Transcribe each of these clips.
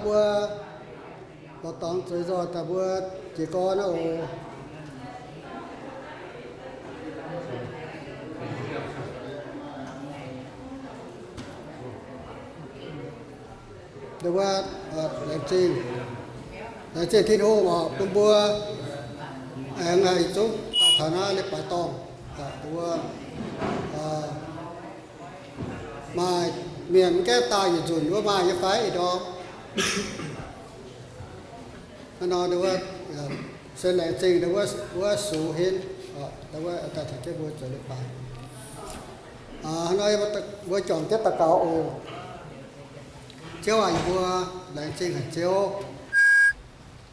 Mbuo lorz dorngx zueiz nzoih daaih mbuo jiez gorn oc. Ndau wuov, laengz zingh, laengz zingh Tin-Hungh oc, bun mbuo aengx yietc zungv daaih taux naaiv leiz-baaix dorngh. Ndau wuov, maaih mienh mv gaengh daaih yietc nzunc wuov maaih nyei fai ih ndorm? Hnangv nor ndau wuov, se laengz zingh ndau wuov, wuov sux henv, ndau wuov daaih taux jienv mbuo zoux leiz-baaix. Hnangv nor mbuo juangc jienv daux gaux oc. Ziouv aac, yie mbuo laengz zingh haic Ziouv.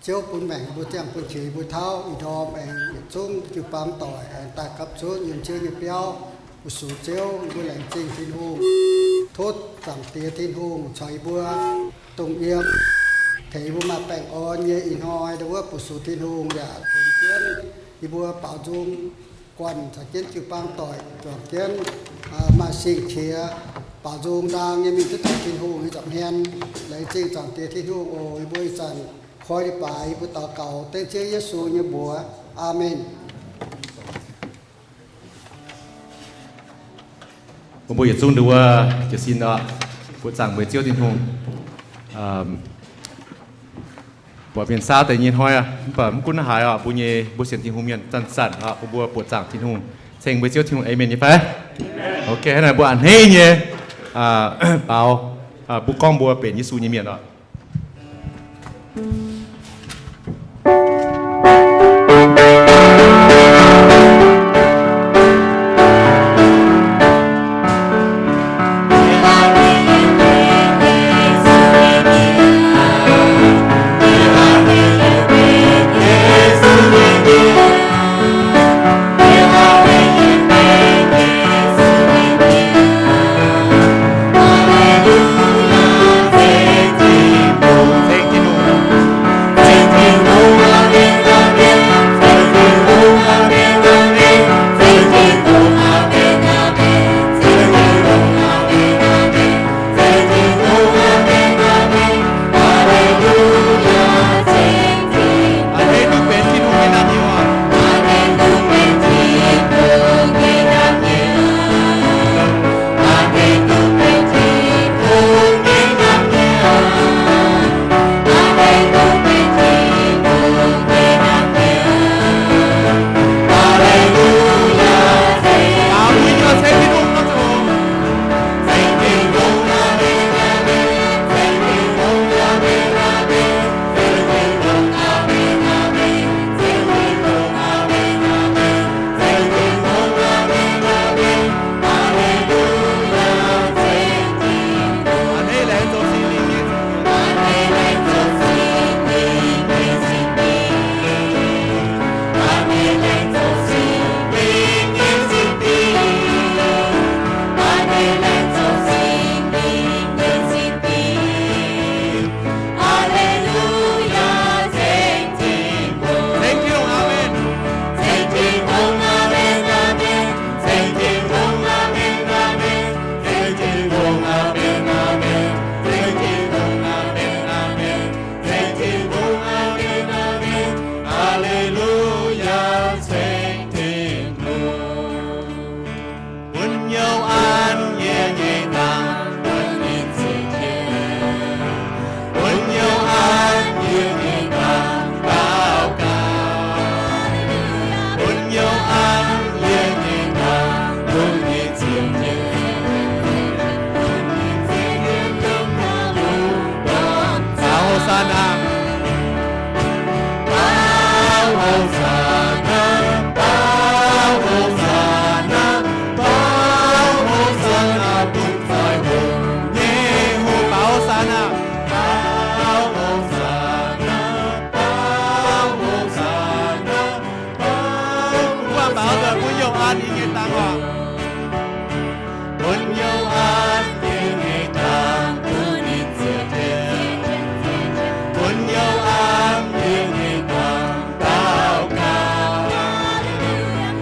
Ziouv bun maengc yie mbuo, ziangh bun qiex yie mbuo tauv ih ndorm aengx yietc zungv jiu-baang doic aengx daaih gapv zunv yiem Ziouv nyei biauv. Fu-sux Ziouv, yie mbuo laengz zingh Tin-Hungh. Tov Zaangc Diex Tin-Hungh caux yie mbuo dongh yiem, tengx yie mbuo maaih baengh orn nyei ih hnoi ndau wuov fu-sux Tin-Hungh yaac tengx jienv yie mbuo baaux nzung guanh caux jienv jiu-baang doic juangc jienv maaih sing-qiex baaux nzung ndaang nyei mingh duqv taux Tin-Hungh nyei nza'hmien. Laengz zingh Zaangc Diex Tin-Hungh oc. Yie mbuo ih zanc koi leiz-baaix, yie mbuo daux gaux dengv Ziouv Yesu nyei mbuox. Aamen. Mbuo, mbuo yietc zungv ndau wuov jiez sin oc. Buoqc zaangc mbuo Ziouv Tin-Hungh. Buatc mienh saauv deix nyei hnoi aqv, mv baac mv gunv haaix oc, mbuo nyei, mbuo sienx Tin-Hungh mienh zanc-zanc oc, bun mbuo buoqc zaangc Tin-Hungh, ceng mbuo Ziouv Tin-Hungh, aamen nyei fai? Ok, hnangv naaic mbuo a'hneiv nyei baaux, mbuo gorngv mbuo benx Yesu nyei mienh oc. Bun youz an yie nyei dangx bun ninh ziec jienv. Bun youz an yie nyei dangx daux gaux. Bun youz an yie nyei dangx bun ninh ziec jienv. Bun ninh ziec jienv yiem haaix lungh. Baaux Hosanna. Baaux Hosanna, baaux Hosanna, baaux Hosanna bun zoih hungh nyei Hungh. Baaux Hosanna, baaux Hosanna, baaux Hosanna, baaux. Mbuo baaux nzunc bun youz an yie nyei dangx oc. Bun youz an yie nyei dangx bun ninh ziec jienv. Bun youz an yie nyei dangx daux gaux.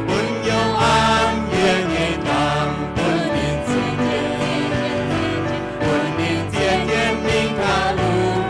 Bun youz an yie nyei dangx bun ninh ziec jienv. Bun ninh ziec jienv mingh ganh lungh.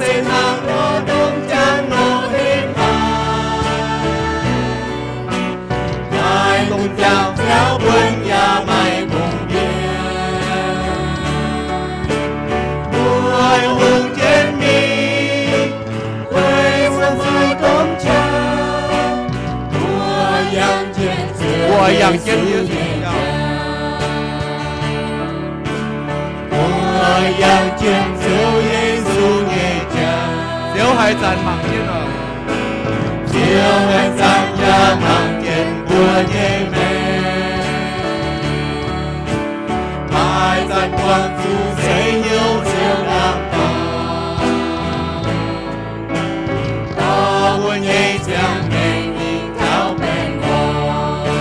se hnangv nor domh jangv nor henv haic. Maaih dongh jangx ziouv buonc yaac maaih dongh mbienv. Mbuo hungh jienv mingh, weic zuqc maaih domh jangv. Mbuo yangh jienv Ziouv, mbuo yangh jienv Yesu nyei jauv. Mbuo yangh jienv Ziouv Yesu nyei jauv. Ziouv haaix zanc mangc jienv oc. Ziouv haaix zanc yaac mangc jienv mbuo nyei maengc. Maaih zanc buangh zuqc seix hnyouv Ziouv yaac mangc. Dorh mbuo nyei ziangh maengc mingh taux baengh orn.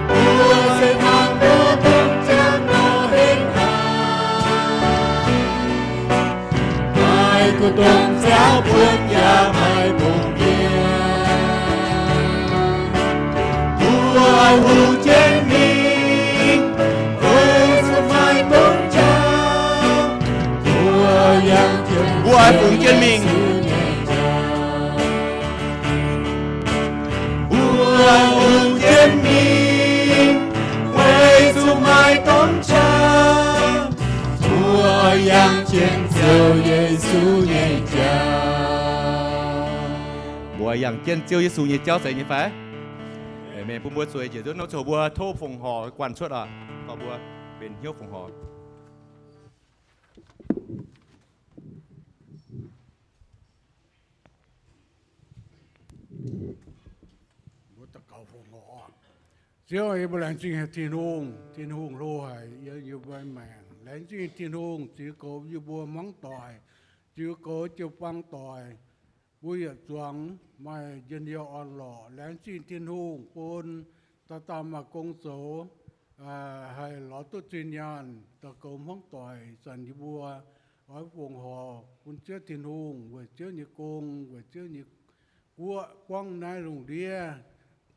Mbuo se hnangv nor domh jangv nor henv haic. Maaih dongh ziouv buonc yaac maaih dongh mbienv. Mbuo hungh jienv mingh, weic zuqc maaih domh jangv. Mbuo yangh jienv, mbuo hungh jienv mingh. Mbuo hungh jienv mingh, weic zuqc maaih domh jangv. Mbuo yangh jienv Ziouv Yesu nyei jauv. Mbuo yangh jienv Ziouv Yesu nyei jauv zeiz nyei fai? Aamen. Bun mbuo zueiz njiec nzunc nor, coc mbuo tov fongc horc guanh cuotv oc. Dorh mbuo benx hnyouv fongc horc. Mbuo daux gaux fongc horc. Ziouv, yie mbuo laengz zingh haic Tin-Hungh. Tin-Hungh hlo haic yiem yie mbuo maengc. Laengz zingh Tin-Hungh ziux goux yie mbuo hmuangv doic, ziux goux jiu-baang doic. Mbuo yietc zuangx maaih njien-youh orn-lorqc. Laengz zingh Tin-Hungh bun dauh dauh maaih gong zoux, haih lorz duqv zinh nyaanh daux goux hmuangv doic. Zanc yie mbuo oix fongc horc bun Ziouv Tin-Hungh weic Ziouv nyei gong, weic Ziouv nyei guoqv, buangv naaiv lungh ndiev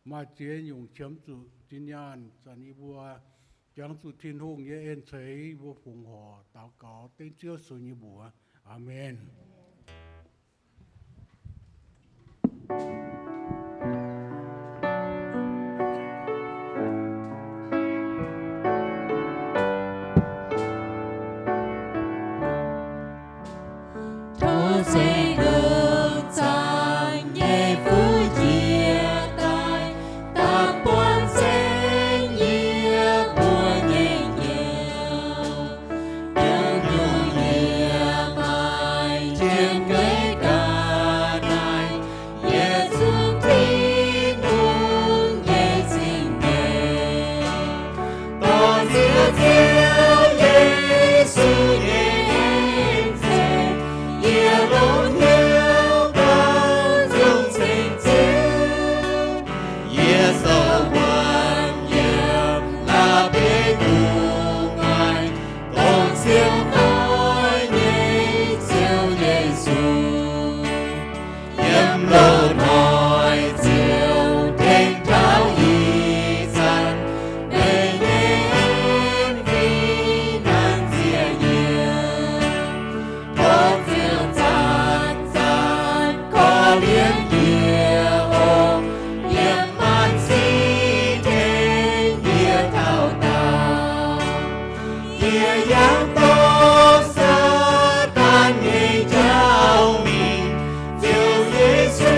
maaih ziex nyungc qiemx zuqc zinh nyaanh. Zanc yie mbuo jangx zuqc Tin-Hungh nyei en ceix, yie mbuo fongc horc daux gaux dengv Ziouv Yesu nyei mbuox. Aamen. Tov se longc zaangc nyei fuqv jiex daaih, daaih buangh zengx yie mbuo nyei hnyouv. Yiem nyungc yie maaih jien ga'naaiv, yietc zungv Tin-Hungh nyei zingh nyeic. Dorh Ziouv Ziouv Yesu nyei en ceix, yie longc hnyouv gauh nzung ceng Ziouv. Yie sou wuonv yiem la'bieiv gu'nguaaic, dongh Ziouv hnoi nyei Ziouv Yesu. Yiem loz-hnoi Ziouv tengx taux ih zanc, meih nyei en fih nanv nziex yie. Tov Ziouv zanc-zanc korv-lienh yie oc. Yiem maanc sic tengx yie taux daauh, yie yaac dorh Saadaan nyei jauv mingh. Ziouv Yesu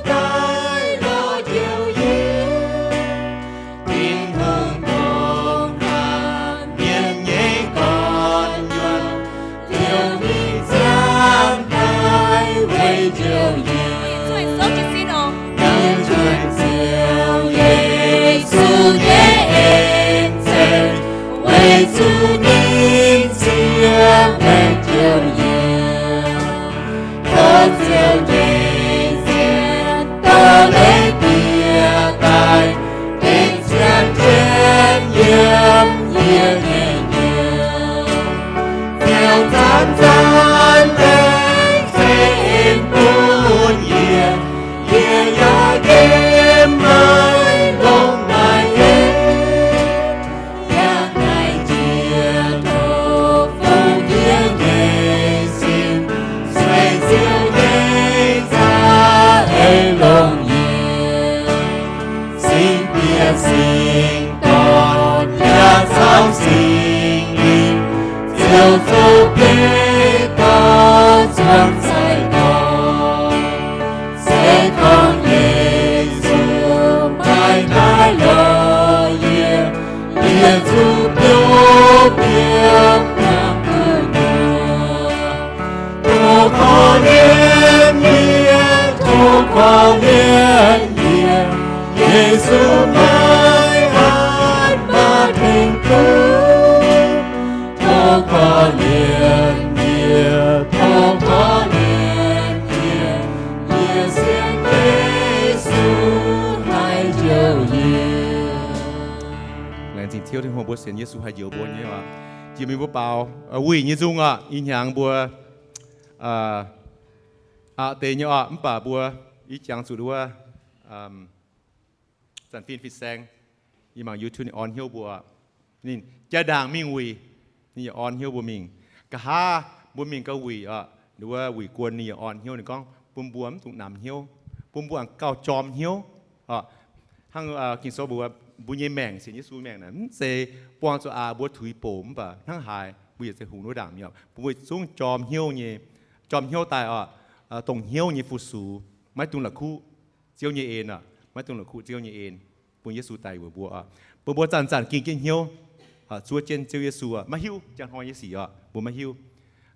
daaih lorz jouh yie. Tin-Hungh dongh naaiv mienh nyei gorn-nyuonh, ziouc mingh ziangh daaih weic njoux yie. Yie nzuonx Ziouv Yesu nyei en ceix, weic zuqc ninh ziangh daaih njoux yie. Tov Ziouv nyei sienx dorh leiz bieqc daaih, dingc ziangx jienv yiem yie nyei hnyouv. Ziouv zanc-zanc laengz zingh en bun yie, yie yaac nqemh maaih longx naaic en. Yaac naaic jiex tov fungx diev nyei Liemh yie tov korv-lienh yie, yie sienx Yesu haih njoux yie. Laengz zingh Ziouv Tin-Hungh mbuo sienx Yesu haih njoux mbuo nyei oc. Jiex mingh mbuo baaux wuic nyei nzung oc. Ih hnyangx mbuo aqc deix nyei oc, mv baac mbuo ih jangx zuqc wuov zanc fin fin-saeng, yie mangc YouTube ninh orn hnyouv mbuo, ninh jaa-ndaangc mingh wuic, ninh yaac orn hnyouv mbuo mingh. Nqa'haav mbuo mingh gauh wuic oc, wuov wuic guon ninh yaac orn hnyouv, ninh gorngv bun mbuo mv dungx namx hnyouv, bun mbuo aengx gauh jorm hnyouv oc. Hnangv Ging-Sou mbuox mbuo nyei maengc, sienx Yesu maengc naaic mv zeiz buangh zuqc aqc mbuo tuix bouc, mv baac hnangv haaix mbuo yietc zungv hungx wuov ndaangc mi'aqv. Bun mbuo zungv jorm hnyouv nyei, jorm hnyouv daaih oc, dongh hnyouv nyei fu-sux, maiv dungx la'kuqv Ziouv nyei en oc, maiv dungx la'kuqv Ziouv nyei en, bun Yesu daaih weic mbuo oc. Bun mbuo zanc-zanc ging jienv hnyouv zuov jienv Ziouv Yesu oc, maiv hiuv njang hnoi nyei sic oc, mbuo maiv hiuv.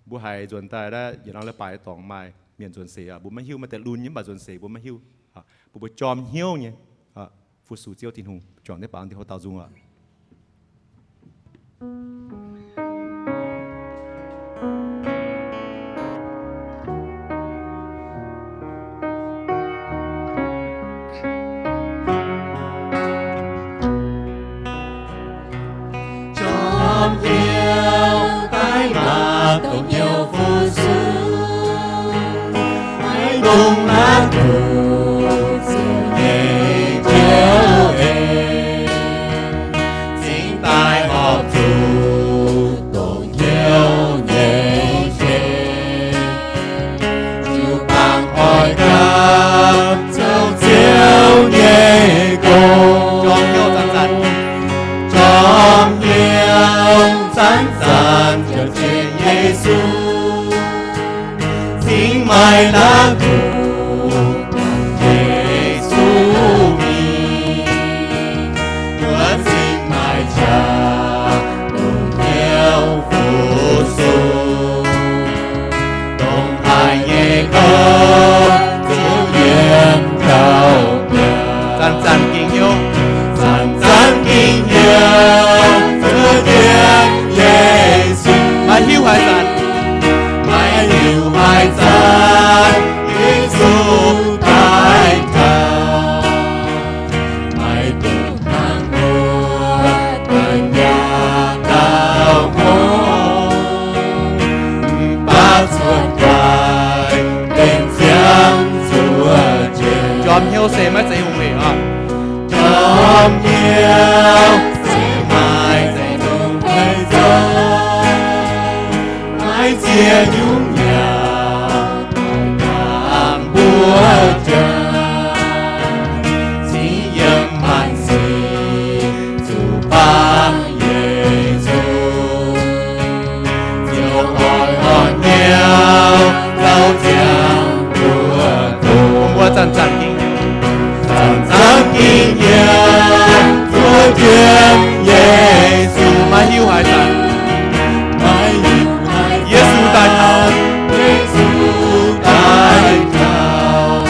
Mbuo haiz nzuonx daaih yietc norm leiz-baaix dorngx maaih mienh nzuonx seix oc, mbuo maiv hiuv, maaih deix lunx nyei mv baac nzuonx seix mbuo maiv hiuv. Bun mbuo jorm hnyouv nyei fu-sux Ziouv Tin-Hungh. Juangc naaiv baaux diuh hlo dauh nzung oc. Jorm hnyouv daaih maaih dongh hnyouv fu-sux, maiv dungx naaiv duqv Ziouv nyei njoux en, cingx daaih horpc zuqc dongh hnyouv nyei ken, jiu-baang oix gapv zoux Ziouv nyei gong. Jorm hnyouv zanc-zanc, jorm hnyouv zanc-zanc ziouc zien Yesu, cingx maaih naaiv duqv Yesu mingh, wuov cingx maaih qaqv dongh hnyouv fu-sux, dongh haaix nyei gouv Ziouv yiem gauh biauv. Zanc-zanc ging hnyouv, zanc-zanc ging hnyouv zuov jienv Yesu. Maiv hiuv haaix zanc, maiv hiuv haaix zanc Yesu daaih taux, maiv dungx hnangv mbuo daaih nyaah dauh hngongx, mv baac cuotv guaix benx ziangh zuov jiex. Jorm hnyouv se maiv zeiz hungh heic oc. Jorm hnyouv se maiv zeiz hungh heic zoux, maiv ziex nyungc nyaanh daaih baamh mbuo jaax, cingx yiem maanc sic zuqc bangc Yesu. Ziouv oix orn hnyouv zoux ziangh mbuo doz. Mbuo zanc-zanc ging, zanc-zanc ging hnyouv zuov jienv Yesu. Maiv hiuv haaix zanc, maiv hiuv haaix zanc Yesu daaih taux, Yesu daaih taux,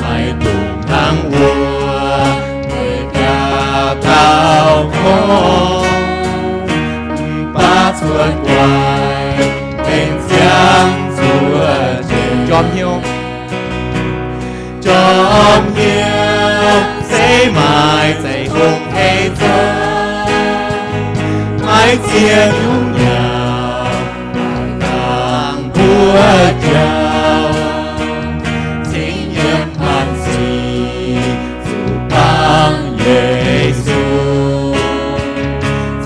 maiv dungx hnangv wuov deix biauv dauh hngongx, mv baac cuotv guaix benx ziangh zuov jiex. Jorm hnyouv, jorm hnyouv se maiv zeiz hungh heic zoux, maiv ziex nyungc nyaanh daaih baamh mbuo jaax, cingx yiem maanc sic zuqc bangc Yesu.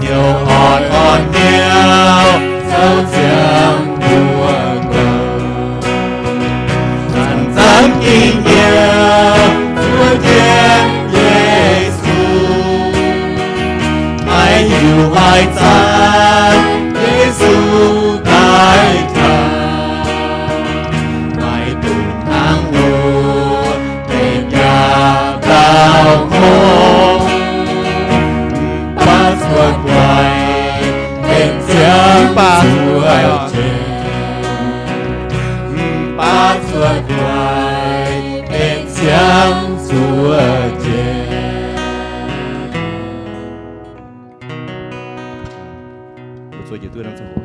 Ziouv oix orn hnyouv zoux ziangh mbuo doz. Zanc-zanc ging hnyouv zuov jienv Yesu. Maiv hiuv haaix zanc Yesu daaih taux, maiv dungx hnangv wuov deix biauv dauh hngongx, mv baac cuotv guaix benx ziangh zuov jiex, mv baac cuotv guaix benx ziangh zuov jiex. Mbuo zuov jiex duqv hnangv zuqc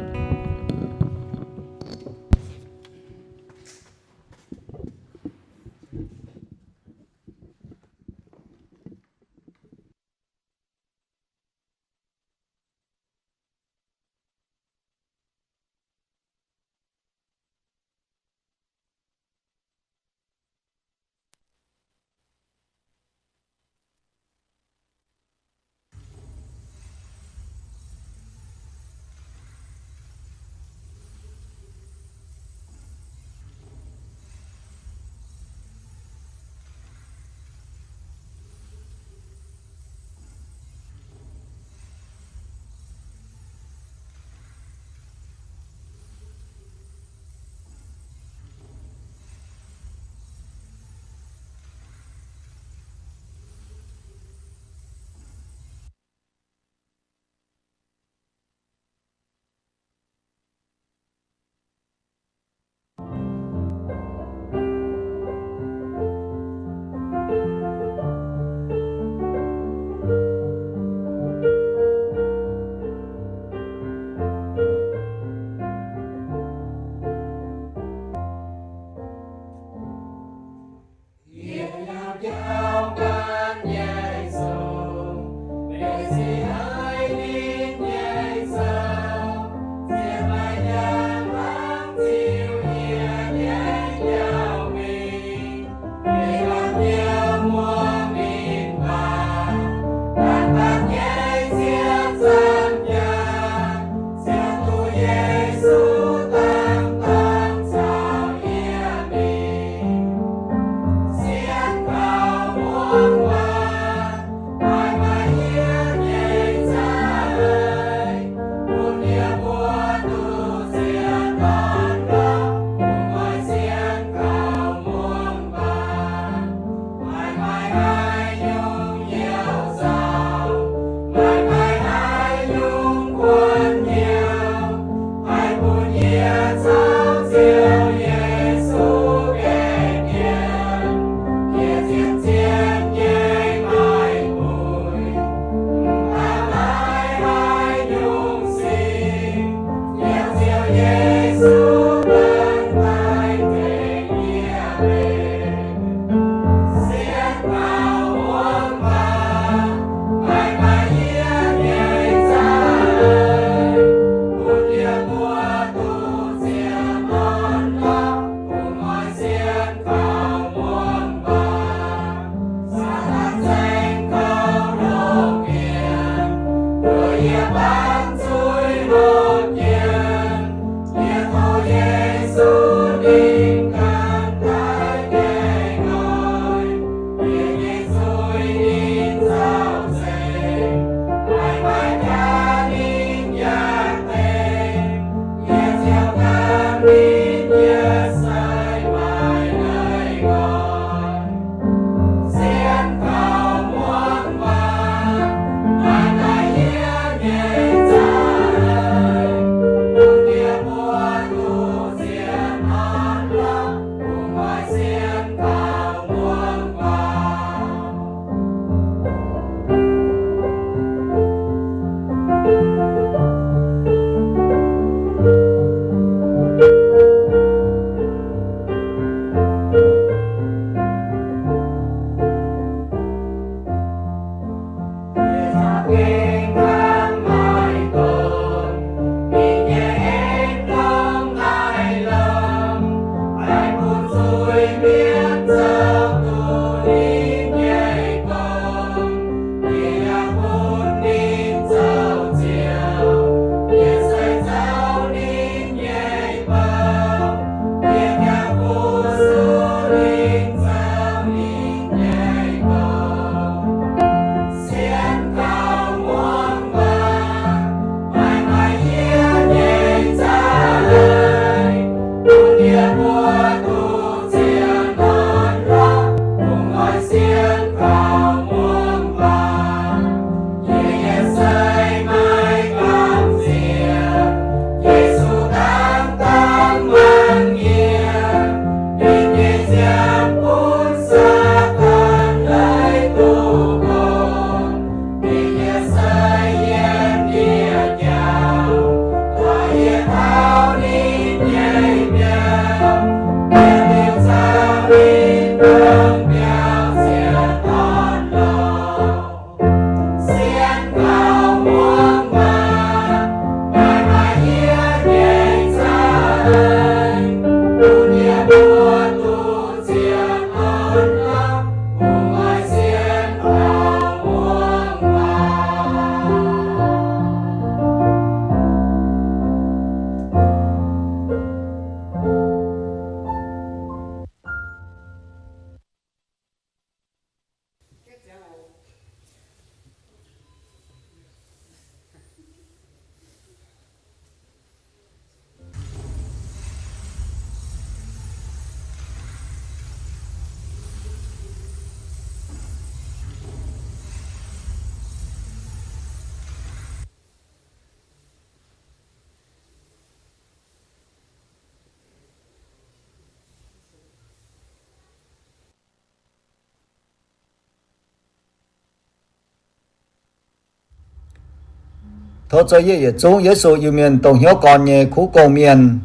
Tov zoux yie yietc zungv Yesu Iu-Mienh dongh hnyouv gorn nyei kuv gong-mienh.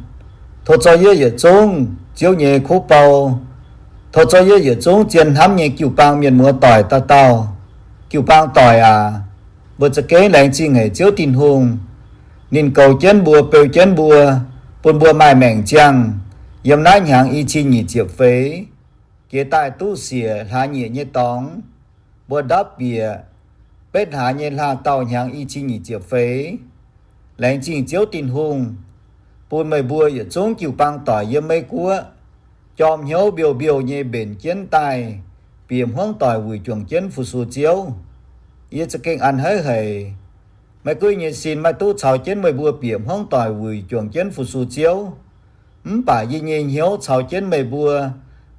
Tov zoux yie yietc zungv Ziouv nyei kuv bou. Tov zoux yie yietc zungv zien hnamv nyei jiu-baang mienh muoz doic dauh dauh. Jiu-baang doic aac, mbuo za'gengh laengz zingh haic Ziouv Tin-Hungh. Ninh goux jienv mbuo, beu jienv mbuo, bun mbuo maaih maengc ziangh yiem naaiv hnyangx i cin nyic ziepc feix. Jiex daaih duqv siec hlaax nyieqc nyei dorngx, mbuo ndapv bieqc betv hlaax nyei hlaah-dauh hnyangx i cin nyic ziepc feix. Laengz zingh Ziouv Tin-Hungh bun meih mbuo yietc zungv jiu-baang doic yiem Meiv Guoqv jorm hnyouv mbiouh mbiouh nyei mbenc jienv daaih bieqc hmuangv doic wuic juangc jienv fu-sux Ziouv. Yie za'gengh a'hneiv haic, maiv guv nyei sin maiv duqv caux jienv meih mbuo bieqc hmuangv doic wuic juangc jienv fu-sux Ziouv. Mv baac yie nyei hnyouv caux jienv meih mbuo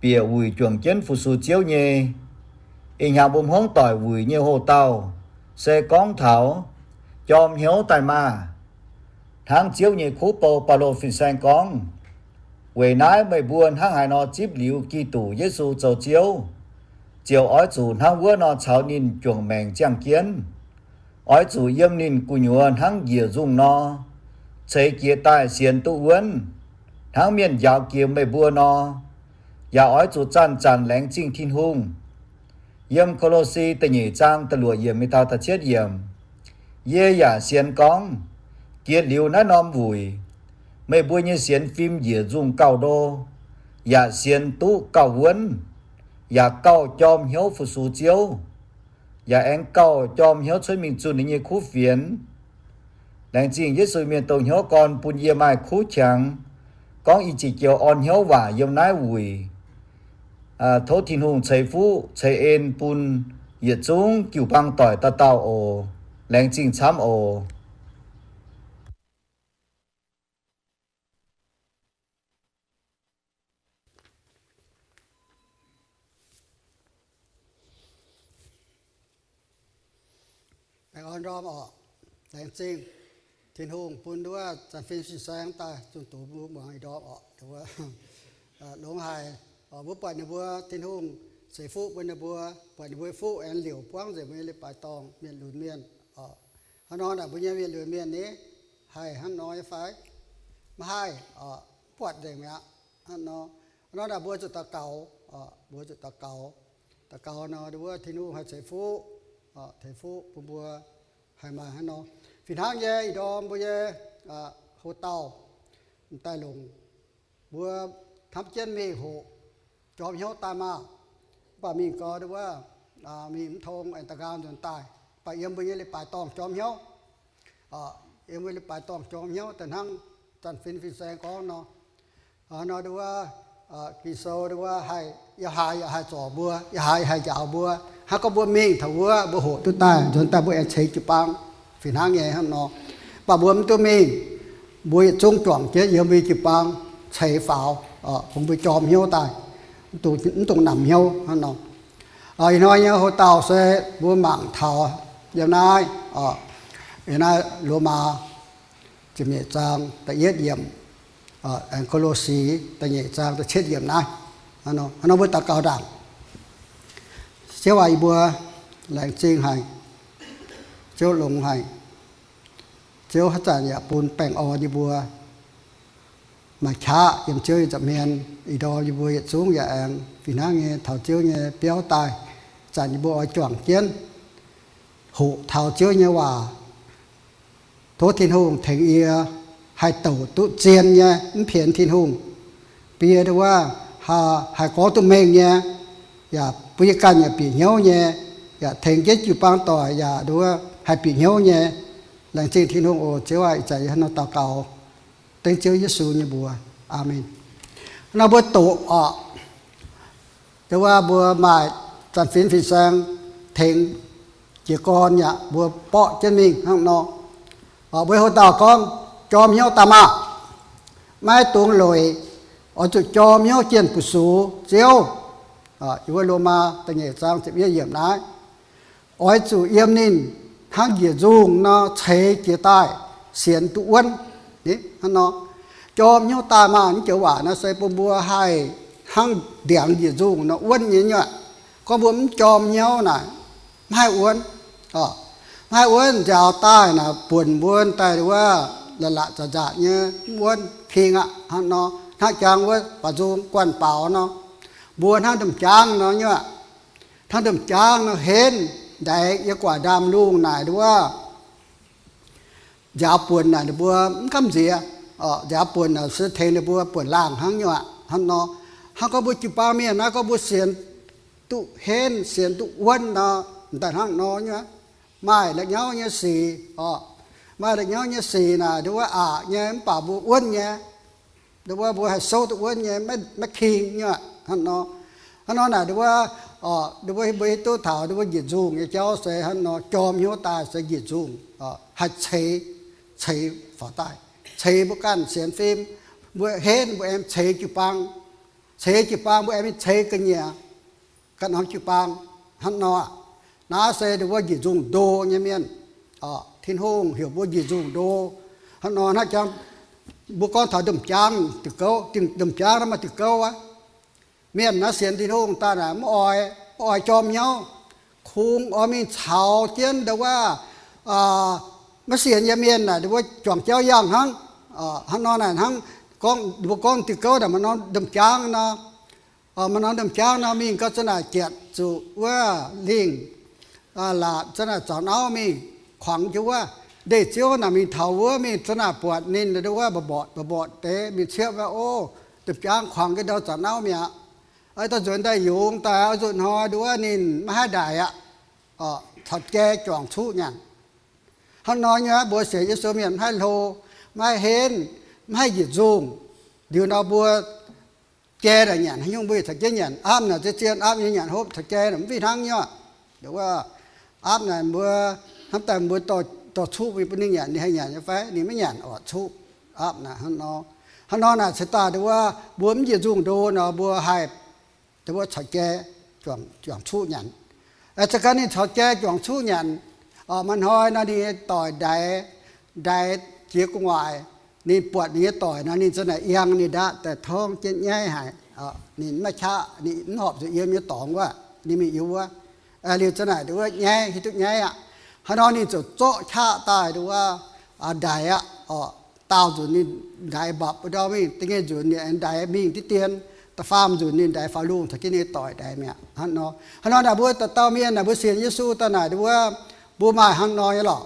bieqc wuic juangc jienv fu-sux Ziouv nyei. Ih hnyangx mbuo hmuangv doic wuic nyei hoc-dauh se gorngv taux jorm hnyouv daaih maah! Hnangv Ziouv nyei kuv bou Baulo fin-saeng gorngv, weic naaiv meih mbuo hnangv haaix nor zipv liuz Giduc Yesu zoux Ziouv, ziouc oix zuqc hnangv wuov nor caux ninh juangc maengc ziangh jienv. Oix zuqc yiem ninh gu'nyuoz hnangv njiec nzungh nor, ceix jiez daaih sienx duqv wuonv, hnangv mienh njaaux jiex meih mbuo nor. Yaac oix zuqc zanc-zanc laengz zingh Tin-Hungh. Yiem Ko^lo^si da'nyeic zaang da'luoqc yiemc mingh taux da'cietv yiemc, yie yaac sienx gorngv, jiex liuz naaiv norm wuic, meih mbuo nyei sienx fim njiec nzungh gauh ndo, yaac sienx duqv gauh wuonv, yaac gauh jorm hnyouv fu-sux Ziouv, yaac aengx gauh jorm hnyouv cuotv mingh zunh ninh nyei kuv fienx. Laengz zingh Yesu Mienh dongh hnyouv gorn bun yie maaih kuv qangx gorngv i ziec joux orn hnyouv waac yiem naaiv wuic. Tov Tin-Hungh ceix fuqv ceix en bun yietc zungv jiu-baang doic dauh dauh oc. Laengz zingh camv oc. Baengh orn ndorm oc. Laengz zingh Tin-Hungh bun wuov zanc fin fin-saeng daaih zunh doz mbuo muangx ih ndorm oc. Wuov, longx haic. Mbuo buatc ninh mbuo, Tin-Hungh ceix fuqv bun ninh mbuo, buatc ninh mbuo fuqv aengx liouc buangv nzengc mbuo nyei leiz-baaix dorngh mienh lunx mienh oc. Hnangv nor naaic mbuo nyei mienh lunx mienh ni, haih hnangv nor nyei fai? Maiv haih oc, buatc nzengc mi'aqv. Hnangv nor, hnangv nor naaic mbuo zuqc daux gaux oc, mbuo zuqc daux gaux. Daux gaux nor, wuov Tin-Hungh haih ceix fuqv, ceix fuqv bun mbuo haih maaih hnangv nor. Fih hnangv nyei ih ndorm mbuo nyei hoc-dauh m'daaih longc mbuo hnamv jienv mingh hoqc jorm hnyouv daaih maah! Mv baac mingh gau wuov, mingh mv tong aengx da'nqaang nzuonx daaih, mv baac yiem mbuo nyei leiz-baaix dorngh jorm hnyouv, yiem mbuo leiz-baaix dorngh jorm hnyouv daaih hnangv zanc fin fin-saeng gorngv nor. Nor wuov, Ging-Sou wuov haih, yiem haaix yaac haih zorc mbuo, yiem haaix haih njaaux mbuo. Hnangv gorngv mbuo mingh taux wuov, mbuo hoqc duqv daaih, nzuonx daaih mbuo aengx ceix jiu-baang fih hnangv nyei hnangv nor. Mv baac mbuo mv duqv mingh, mbuo yietc zungv juangc jienv yiem mbuo jiu-baang ceix faaux, bun mbuo jorm hnyouv daaih, mv dungx namx hnyouv hnangv nor. Ih hnoi nyei hoc-dauh se mbuo mangc taux yiem naaiv, yiem naaiv Lomaa ziepc nyeic zaang da'yietv yiemc, aengx Ko^lo^si da'nyeic zaang da'cietv yiemc naaiv. Hnangv nor mbuo daux gaux ndaangc. Ziouv aac, yie mbuo laengz zingh haic. Ziouv longx haic. Ziouv haaix zanc yaac bun baengh orn yie mbuo maaih qaqv yiem Ziouv nyei nza'hmien. Ih ndorm yie mbuo yietc zungv yaac aengx fih hnangv nyei taux Ziouv nyei biauv daaih. Zanc yie mbuo oix juangc jienv hoqc taux Ziouv nyei waac. Tov Tin-Hungh tengx yie haih douc duqv zien nyei, mv pienx Tin-Hungh. Bun yie wuov, haih gorngv duqv mengh nyei, yaac bun yie ganh yaac bieqc hnyouv nyei, yaac tengx jienv jiu-baang doic yaac wuov haih bieqc hnyouv nyei. Laengz zingh Tin-Hungh oc. Ziouv aac, ih zanc yie hnangv nor daux gaux dengv Ziouv Yesu nyei mbuox. Aamen. Nor mbuo doqc oc. Wuov mbuo maaih zanc fin fin-saeng tengx jiez gorn yaac mbuo borqv jienv mingh hnangv nor. Mbuo hoc-dauh gorngv, jorm hnyouv daaih maah! Maiv dungx lueic, oix zuqc jorm hnyouv jienh bu sux Ziouv. Yiem wuov Lomaa da'nyeic zaang ziepc yietv yiemc naaiv, oix zuqc yiem ninh hnangv njiec nzungh nor ceix jiez daaih sienx duqv wuonv. Hnangv nor, jorm hnyouv daaih maah! Naaiv joux waac naaiv se bun mbuo haih hnangv ndiangx njiec nzungh nor wuonv nyei nyuoqc. Gorngv mbuo mv jorm hnyouv naaic, mv haih wuonv. Naaiv wuonv nziaaux daaih naaic buonc mbuo daaih wuov, la'laqc zaqc nzaatc nyei, mv wuonv king aqv. Hnangv nor, hnangv jangx wuov baaux nzung guanh baaux nor, mbuo hnangv ndom-jaangv nor nyuoqc. Hnangv ndom-jaangv nor henv ndaix yiem gu'nguaaic ndaamv-lungh naaic wuov, nziaaux buonc naaic ninh mbuo mv gamh nziex. Nziaaux buonc naaic se tengx ninh mbuo buonc laangh hnangv nyuoqc. Hnangv nor, hnangv gorngv mbuo jiu-baang mienh naaiv gorngv mbuo sienx duqv henv, sienx duqv wuonv nor, daaih hnangv nor nyuoqc. Maaih la'nyauv nyei sic oc. Maaih la'nyauv nyei sic naaic nduov wuov aqc nyei mv baac mbuo wuonv nyei. Nduov wuov mbuo haih souv duqv wuonv nyei, maiv king nyuoqc hnangv nor. Hnangv nor naaic nduov wuov, nduov wuov mbuo hiuv duqv taux nduov wuov njiec nzungh nyei jauv se hnangv nor, jorm hnyouv daaih se njiec nzungh, haih ceix, ceix faaux daaih, ceix mbuo ganh sienx fim, mbuo henv mbuo aengx ceix jiu-baang, ceix jiu-baang mbuo aengx mingh ceix ga'nyiec, ganh norm jiu-baang. Hnangv nor, naaiv se nduov wuov njiec nzungh ndo nyei mienh. Tin-Hungh heuc mbuo njiec nzungh ndo. Hnangv nor hnangv jangx mbuo gorngv taux ndom-jaangv diuh gouv, ndom-jaangv naaiv maaih diuh gouv aqv. Mienh naaiv sienx Tin-Hungh daaih naaic mv oix, mv oix jorm hnyouv, kungx oix mingh caux jienv nduov wuov maiv sienx nyei mienh naaic nduov wuov juangc jauv yangh hnangv. Hnangv nor naaic hnangv gorngv, mbuo gorngv diuh gouv naaic maaih norm ndom-jaangv nor, maaih norm ndom-jaangv nor mingh gau zanc naaic jietc zuqc wuov lingh, laatc zanc naaic zaux nauv mingh kuangx jienv wuov ndeic-ziouv naaic mingh taux wuov mingh zanc naaic buatc ninh nduov wuov mbu'mborqc mbu'mborqc deix mingh ciepv wuov, o, ndom-jaangv kuangx jienv ndau zaux nauv mi'aqv. Oix dorh nzuonx daaih yungz daaih oix zuqc hnoi nduov wuov ninh maiv haih ndaix aqv. Caux jai juangc cuqv nyanc. Hnangv nor nyei mbuo sienx Yesu mienh maiv haih hlo, maiv haih henv, maiv haih njiec nzungh. Liuz nor mbuo jai naaic nyanc haaix nyungc mbuo caux jienv nyanc, aapv naaic zien-zien aapv nyei nyanc hopv caux jai naaic mv fih hnangv nyei. Nduov wuov aapv naaic mbuo hnamv daaih mbuo dorh cuqv mingh bun ninh nyanc, ninh haih nyanc nyei fai? Ninh maiv nyanc orqc cuqv. Aapv naaic hnangv nor. Hnangv nor naaic ceix daaih nduov wuov mbuo mv njiec nzungh ndo nor mbuo haih nduov wuov caux jai juangc cuqv nyanc. Za'gengh ninh caux jai juangc cuqv nyanc, maaih hnoi nor ninh nyei doic ndaix, ndaix jiex gu'nguaaic, ninh buatc ninh nyei doic nor ninh zanc naaic yangh ninh ndaqv daaih torngv jienv nyaiv haic. Ninh maiv qaqv, ninh mv horpc zuqc yiem nyei dorngx wuov, ninh mingh yiem wuov. Liuz zanc naaic nduov wuov nyaiv, hiuv duqv nyaiv aqv. Hnangv nor ninh ziouc zorqv qaqv daaih nduov wuov ndaix aqv. Daauh nzunc ninh ndaix mbapc ndau mingh, da'nyeic nzunc ninh ndaix mingh diqv dien, da'faam nzunc ninh ndaix faaux lungh caux jienv ninh doic ndaix mi'aqv. Hnangv nor, hnangv nor naaic mbuo dauh dauh mienh naaic mbuo sienx Yesu daaih naaic nduov wuov, mbuo maaih hnangv nor nyei lorqc.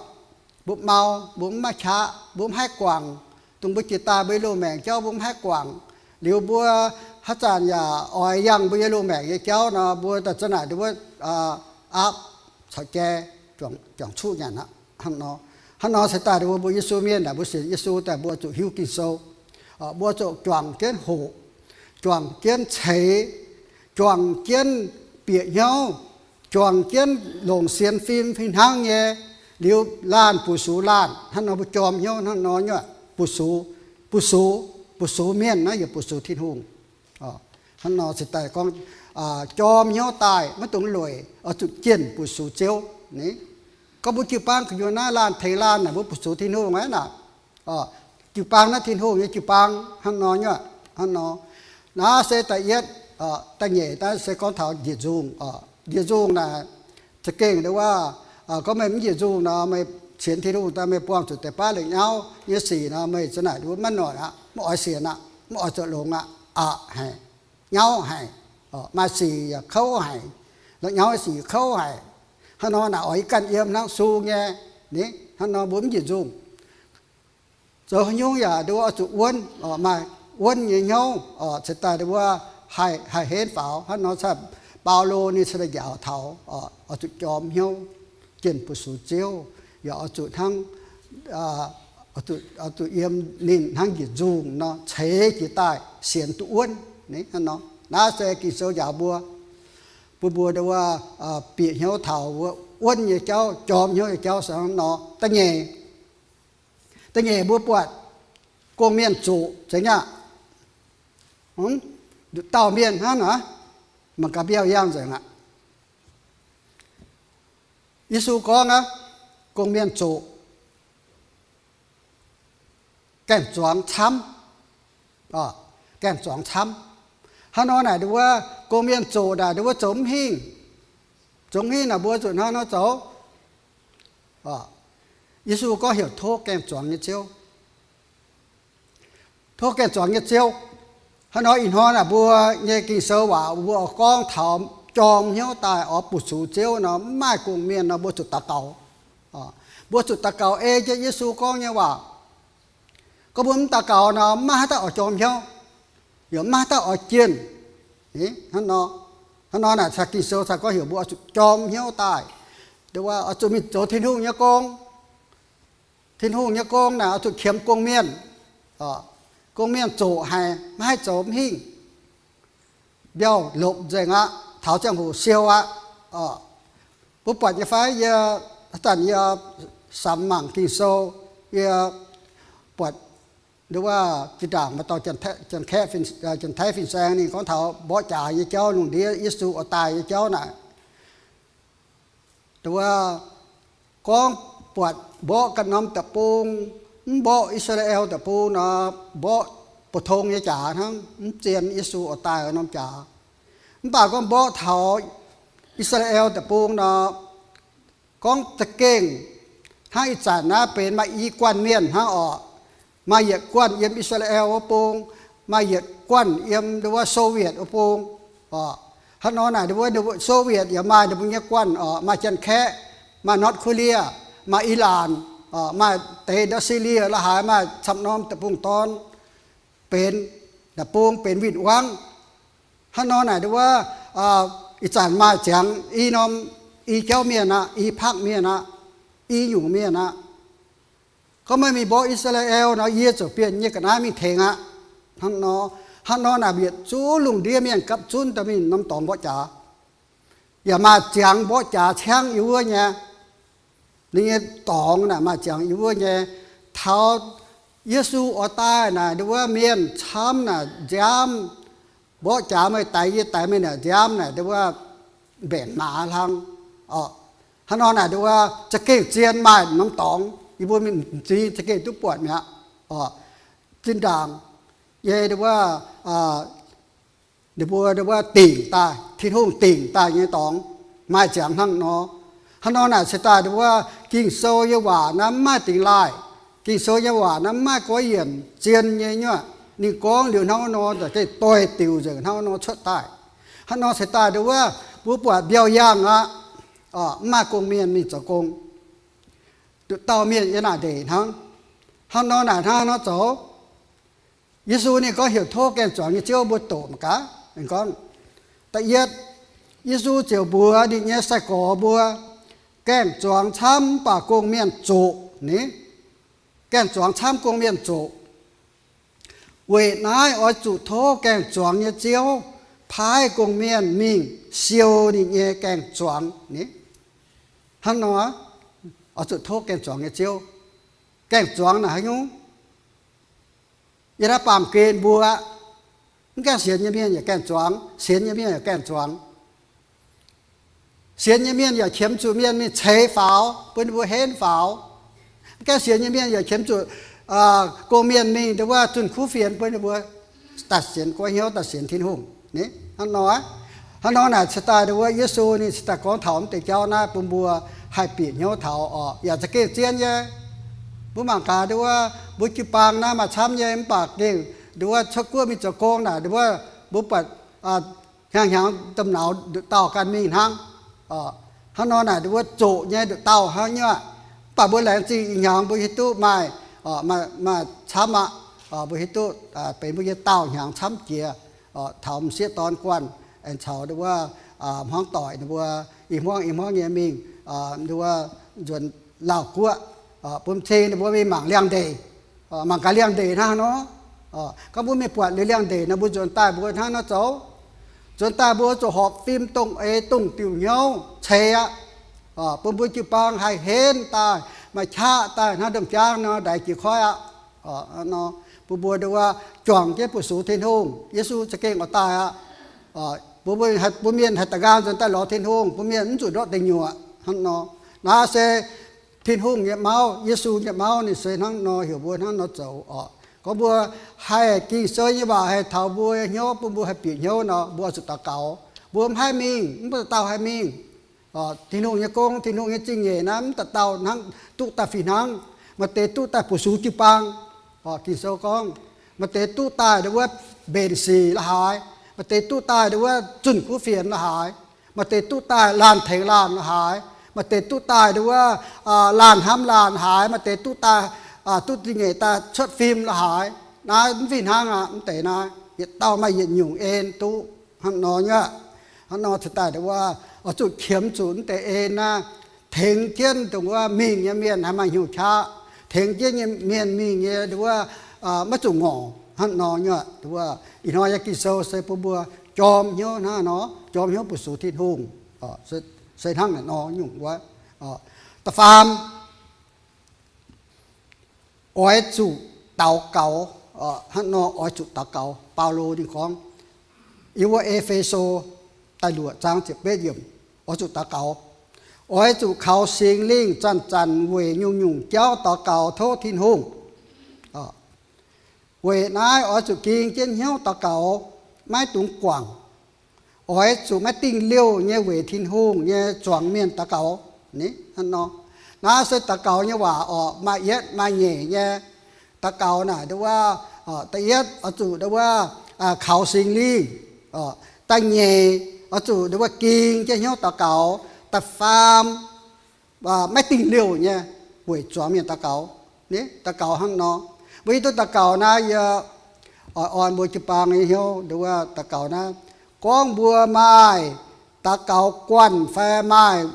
Mbuo mau, mbuo mv maaih qaqv, mbuo mv haih guangc. Dongh mbuo jiex daaih mbuo nyei loz-maengc jauv mbuo mv haih guangc. Liuz mbuo haaix zanc yaac oix yangh mbuo nyei loz-maengc nyei jauv nor, mbuo daaih zanc naaic nduov wuov aapv caux jai juangc cuqv nyanc aqv. Hnangv nor, hnangv nor se daaih mbuo, mbuo Yesu mienh naaic mbuo sienx Yesu daaih mbuo zuqc hiuv Ging-Sou. Mbuo zuqc juangc jienv hoqc, juangc jienv ceix, juangc jienv bieqc hnyouv, juangc jienv longc sienx fim fih hnangv nyei. Liuz laanh butv-sux laanh, hnangv nor mbuo jorm hnyouv hnangv nor nyuoqc, butv-sux, butv-sux, butv-sux mienh naaiv yaac butv-sux Tin-Hungh. Hnangv nor se daaih gorngv jorm hnyouv daaih maiv dungx lueic, oix zuqc jienh butv-sux Ziouv. Gorngv mbuo jiu-baang gu'nyuoz naaiv laanh tengx laanh naaic mbuo butv-sux Tin-Hungh aqv naaic. Jiu-baang naaiv Tin-Hungh nyei jiu-baang hnangv nor nyuoqc, hnangv nor. Naaiv se da'yietv, da'nyeic naaiv se gorngv taux njiec nzungh. Njiec nzungh naaic za'gengh nduov wuov, gorngv meih mv njiec nzungh nor, meih sienx Tin-Hungh daaih meih buangh zuqc deix baav la'nyauv nyei sic nor, meih zanc naaic nduov maiv noic aqv, maiv oix sienx aqv, maiv oix zoux longx aqv, aqc haic, nyauv haic, maaih sic yaac kouv haic, la'nyauv sic kouv haic. Hnangv nor naaic oix ganh yiem hnangv sung nyei. Hnangv nor mbuo mv njiec nzungh, zoux haaix nyungc yaac nduov wuov oix zuqc wuonv, maaih wuonv nyei hnyouv, ceix daaih nduov wuov haih, haih henv faaux. Hnangv nor cingx Baulo ninh cingx daaih njaaux taux oix zuqc jorm hnyouv, jienh butv-sux Ziouv, yaac oix zuqc hnangv, oix zuqc yiem ninh hnangv njiec nzungh nor ceix jiez daaih sienx duqv wuonv. Hnangv nor naaiv se Ging-Sou njaaux mbuo, bun mbuo nduov wuov bieqc hnyouv taux wuov wuonv nyei jauv, jorm hnyouv nyei jauv se hnangv nor. Da'nyeic, da'nyeic mbuo buatc gong-mienh zoqc zeiz nyei aqv. Dauh mienh hnangv naaic, mangc gaax mbiauh yangh nzengc aqv. Yesu gorngv aqv, gong-mienh zoqc, gaengh zuangx camv, gaengh zuangx camv. Hnangv nor naaic nduov wuov gong-mienh zoqc naaic nduov wuov zoux mv hingh, zoux mv hingh naaic mbuo zuqc hnangv nor zoux. Yesu gorngv heuc tov gaeng zuangx nyei Ziouv. Tov gaeng zuangx nyei Ziouv. Hnangv nor ih hnoi naaic mbuo nyei Ging-Sou waac mbuo oix gorngv taux jorm hnyouv daaih oix butv-sux Ziouv nor, mv maaih gong-mienh nor, mbuo zuqc daux gaux. Mbuo zuqc daux gaux ei jienv Yesu gorngv nyei waac. Gorngv mbuo mv daux gaux nor, mv maaih haaix dauh oix jorm hnyouv, yaac mv maaih haaix dauh oix jienh. Hnangv nor, hnangv nor naaic caux Ging-Sou caux gorngv heuc mbuo oix zuqc jorm hnyouv daaih, oix zuqc mingh zoux Tin-Hungh nyei gong. Tin-Hungh nyei gong naaic oix zuqc qiemx gong-mienh. Gong-mienh zoqc haic, maiv haih zoux mv hingh. Mbiauh lopc nzengc aqv, taux ziangh hoc siou aqv. Mbuo buatc nyei fai? Yie, haaix zanc yie samx mangc Ging-Sou, yie buatc nduov wuov zinh ndaangc maaih dauh Janx-Taiv fin-saeng ninh gorngv taux mborqv jaax nyei jauv, lungh ndiev Yesu oix daaih nyei jauv naaic. Nduov wuov gorngv buatc mborqv ganh norm deic-bung, mv mborqv I^saa^laa^en deic-bung nor, mborqv pou-tong nyei jaax hnangv, mv zien Yesu oix daaih norm jaax. Mv baac gorngv mborqv taux I^saa^laa^en deic-bung nor, gorngv za'gengh hnangv ih zanc naaiv benx maaih i guanh mienh hnangv orqc. Maaih yietc guanh yiem I^saa^laa^en wuov bung, maaih yietc guanh yiem nduov wuov Soviet wuov bung. Hnangv nor naaic nduov wuov Soviet yaac maaih ninh mbuo nyei guanh orqc, maaih Janx-Kaeqv, maaih North Korea, maaih Ilaanc, maaih deix nduov Syria la'haaix, maaih camv norm deic-bung dorn benx, deic-bung benx win-wangv. Hnangv nor naaic nduov wuov ih zanc maaih ziangx i norm, i jauv mienh aqv, i pakv mienh aqv, i nyungc mienh aqv. Gorngv meih mingh mborqv I^saa^laa^en nor, yie ziouc bienh yie ga'naaiv mingh tengx aqv. Hnangv nor, hnangv nor naaic yietc zungv lungh ndiev mienh gapv zunv daaih mingh norm dorngx mborqv jaax. Yaac maaih ziangx mborqv jaax ciangv yie wuov nyei. Ninh nyei dorngx naaic maaih ziangx yie wuov nyei. Taux Yesu oix daaih naaic nduov wuov mienh camv naaic nziaamv, mborqv jaax meih daix yie, daix meih naaic nziaamv naaic nduov wuov mbaeqc hnaaz hlang. Hnangv nor naaic nduov wuov za'gengh zien maaih norm dorngx, yie mbuo m'zing za'gengh duqv buatc mi'aqv. Zinh ndaangc nyei nduov wuov ninh mbuo nduov wuov dingc daaih, Tin-Hungh dingc daaih nyei dorngx maaih ziangx hnangv nor. Hnangv nor naaic se daaih nduov wuov Ging-Sou nyei waac naaiv mv maaih dingx laaih. Ging-Sou nyei waac naaiv mv maaih gorqv-yienc, zien nyei nyuoqc. Ninh gorngv liuz hnangv nor, za'gengh doix-diuc nzengc hnangv nor cuotv daaih. Hnangv nor se daaih nduov wuov mbuo buatc mbiauh yangh aqv, mv maaih gong-mienh mingh zoux gong. Nduqc dauh mienh yiem naaic ndeic hnangv. Hnangv nor naaic hnangv nor zoux. Yesu ninh gorngv heuc tov gaeng-zuangx nyei Ziouv, mbuo doqc mangc gaax. Ninh gorngv, da'yietv, Yesu ziouc mbuox ninh nyei sai-gorx mbuo, gaeng-zuangx camv mv baac gong-mienh zoqc ni. Gaeng-zuangx camv gong-mienh zoqc. Weic naaiv oix zuqc tov gaeng-zuangx nyei Ziouv paaiv gong-mienh mingh siou ninh nyei gaeng-zuangx ni. Hnangv nor, oix zuqc tov gaeng-zuangx nyei Ziouv. Gaeng-zuangx naaic haaix nyungc? Yiem naaiv baamh gen mbuo, mv gaengh sienx nyei mienh yaac gaeng-zuangx, sienx nyei mienh yaac gaeng-zuangx. Sienx nyei mienh yaac qiemx zuqc mienh mingh ceix faaux, bun ninh mbuo henv faaux. Mv gaengh sienx nyei mienh yaac qiemx zuqc gong-mienh mingh nduov wuov zunh kuv fienx bun ninh mbuo daaih sienx goiv hnyouv, daaih sienx Tin-Hungh. Hnangv nor, hnangv nor naaic cingx daaih nduov wuov Yesu ninh cingx daaih gorngv taux mv deix jauv naaiv bun mbuo haih bieqc hnyouv taux orqc. Yaac za'gengh zien nyei. Mbuo mangc gaax nduov wuov mbuo jiu-baang naaiv maaih camv nyei, mv baac gengh nduov wuov cuotv guoqv mingh zoux gong naaic nduov wuov mbuo buatc hnyangx-hnyangx domh nauz nduqc dauh ganh mingh hnangv. Hnangv nor naaic nduov wuov zoqc nyei nduqc dauh hnangv nyuoqc. Mv baac mbuo laengz zingh ih hnyangx mbuo hiuv duqv maaih, maaih camv aqv. Mbuo hiuv duqv benx mbuo nyei daauh hnyangx camv jiex. Taux m'sieqv dorn guanh aengx caux nduov wuov hmuangv doic ninh mbuo i hmuangv i hmuangv nyei mingh nduov wuov nzuonx Laauh Guoqv, bun cing ninh mbuo mingh mangc liangx-ndeic. Mangc gaax liangx-ndeic hnangv nor. Gorngv mbuo mingh buatc liuz liangx-ndeic nor, mbuo nzuonx daaih mbuo hnangv nor zoux. Nzuonx daaih mbuo zuqc horpc fim dongh eix dongh diuc hnyouv ceix aqv, bun mbuo jiu-baang haih henv daaih, maaih qaqv daaih hnangv domh jaangv nor ndaix jiex koiv aqv. Bun mbuo nduov wuov juangc jienv fu-sux Tin-Hungh, Yesu za'gengh oix daaih aqv. Bun mbuo, bun mienh haih da'nqaang nzuonx daaih lorz Tin-Hungh, bun mienh mv zuqc ndortv deic nyuoqc hnangv nor. Naaiv se Tin-Hungh nyei mauv, Yesu nyei mauv ninh se hnangv nor heuc mbuo hnangv nor zoux orqc. Gorngv mbuo haih Ging-Sou nyei waac haih taux mbuo nyei hnyouv, bun mbuo haih bieqc hnyouv nor, mbuo oix zuqc daux gaux. Mbuo mv haih mingh, mv baac dauh haih mingh. Tin-Hungh nyei gong, Tin-Hungh nyei zingh nyeic naaiv mv dauh dauh hnangv duqv daaih fih hnangv. Maaih deix duqv daaih bu sux jiu-baang. Ging-Sou gorngv, maaih deix duqv daaih nduov wuov mbenc sic la'haaix, maaih deix duqv daaih nduov wuov zunh kuv fienx la'haaix, maaih deix duqv daaih laanh tengx laanh la'haaix, maaih deix duqv daaih nduov wuov laanh hnamv laanh haaix, maaih deix duqv daaih duqv zingh nyeic daaih cuotv fim la'haaix. Naaiv mv fih hnangv aqv. Mv deix naaiv yietc dauh maaih yietc nyungc en duqv hnangv nor nyuoqv. Hnangv nor cingx daaih nduov wuov oix zuqc qiemx zuqc mv deix en naaiv, tengx jienv dongh wuov mingh nyei mienh haih maaih hnyouv qaqv, tengx jienv nyei mienh mingh nyei nduov wuov maiv zuqc ngorc hnangv nor nyuoqv. Nduov wuov ih hnoi nyei Ging-Sou se bun mbuo jorm hnyouv hnangv nor, jorm hnyouv bu sux Tin-Hungh. Se hnangv naaiv nor nyungc wuov. Da'faam, oix zuqc daux gaux. Hnangv nor oix zuqc daux gaux. Baulo ninh gorngv, yiem wuov E^fe^so da'luoqc zaang ziepc betv yiemc, oix zuqc daux gaux. Oix zuqc kaux Singx Lingh zanc-zanc weic nyungc-nyungc jauv daux gaux tov Tin-Hungh. Weic naaiv oix zuqc ging jienv hnyouv daux gaux, maiv dungx guangc. Oix zuqc maiv dingh liouh nyei weic Tin-Hungh nyei zuangx mienh daux gaux. Hnangv nor, naaiv se daux gaux nyei waac orqc, maaih yietv maaih nyeic nyei. Daux gaux naaic nduov wuov, da'yietv oix zuqc nduov wuov kaux Singx Lingh. Da'nyeic oix zuqc nduov wuov ging jienv hnyouv daux gaux. Da'faam, maiv dingh liouh nyei weic zuangx mienh daux gaux. Daux gaux hnangv nor, mbuo hiuv duqv daux gaux naaiv yie oix orn mbuo jiu-baang nyei hnyouv nduov wuov daux gaux naaiv. Gorngv mbuo maaih daux gaux guanh fai maaih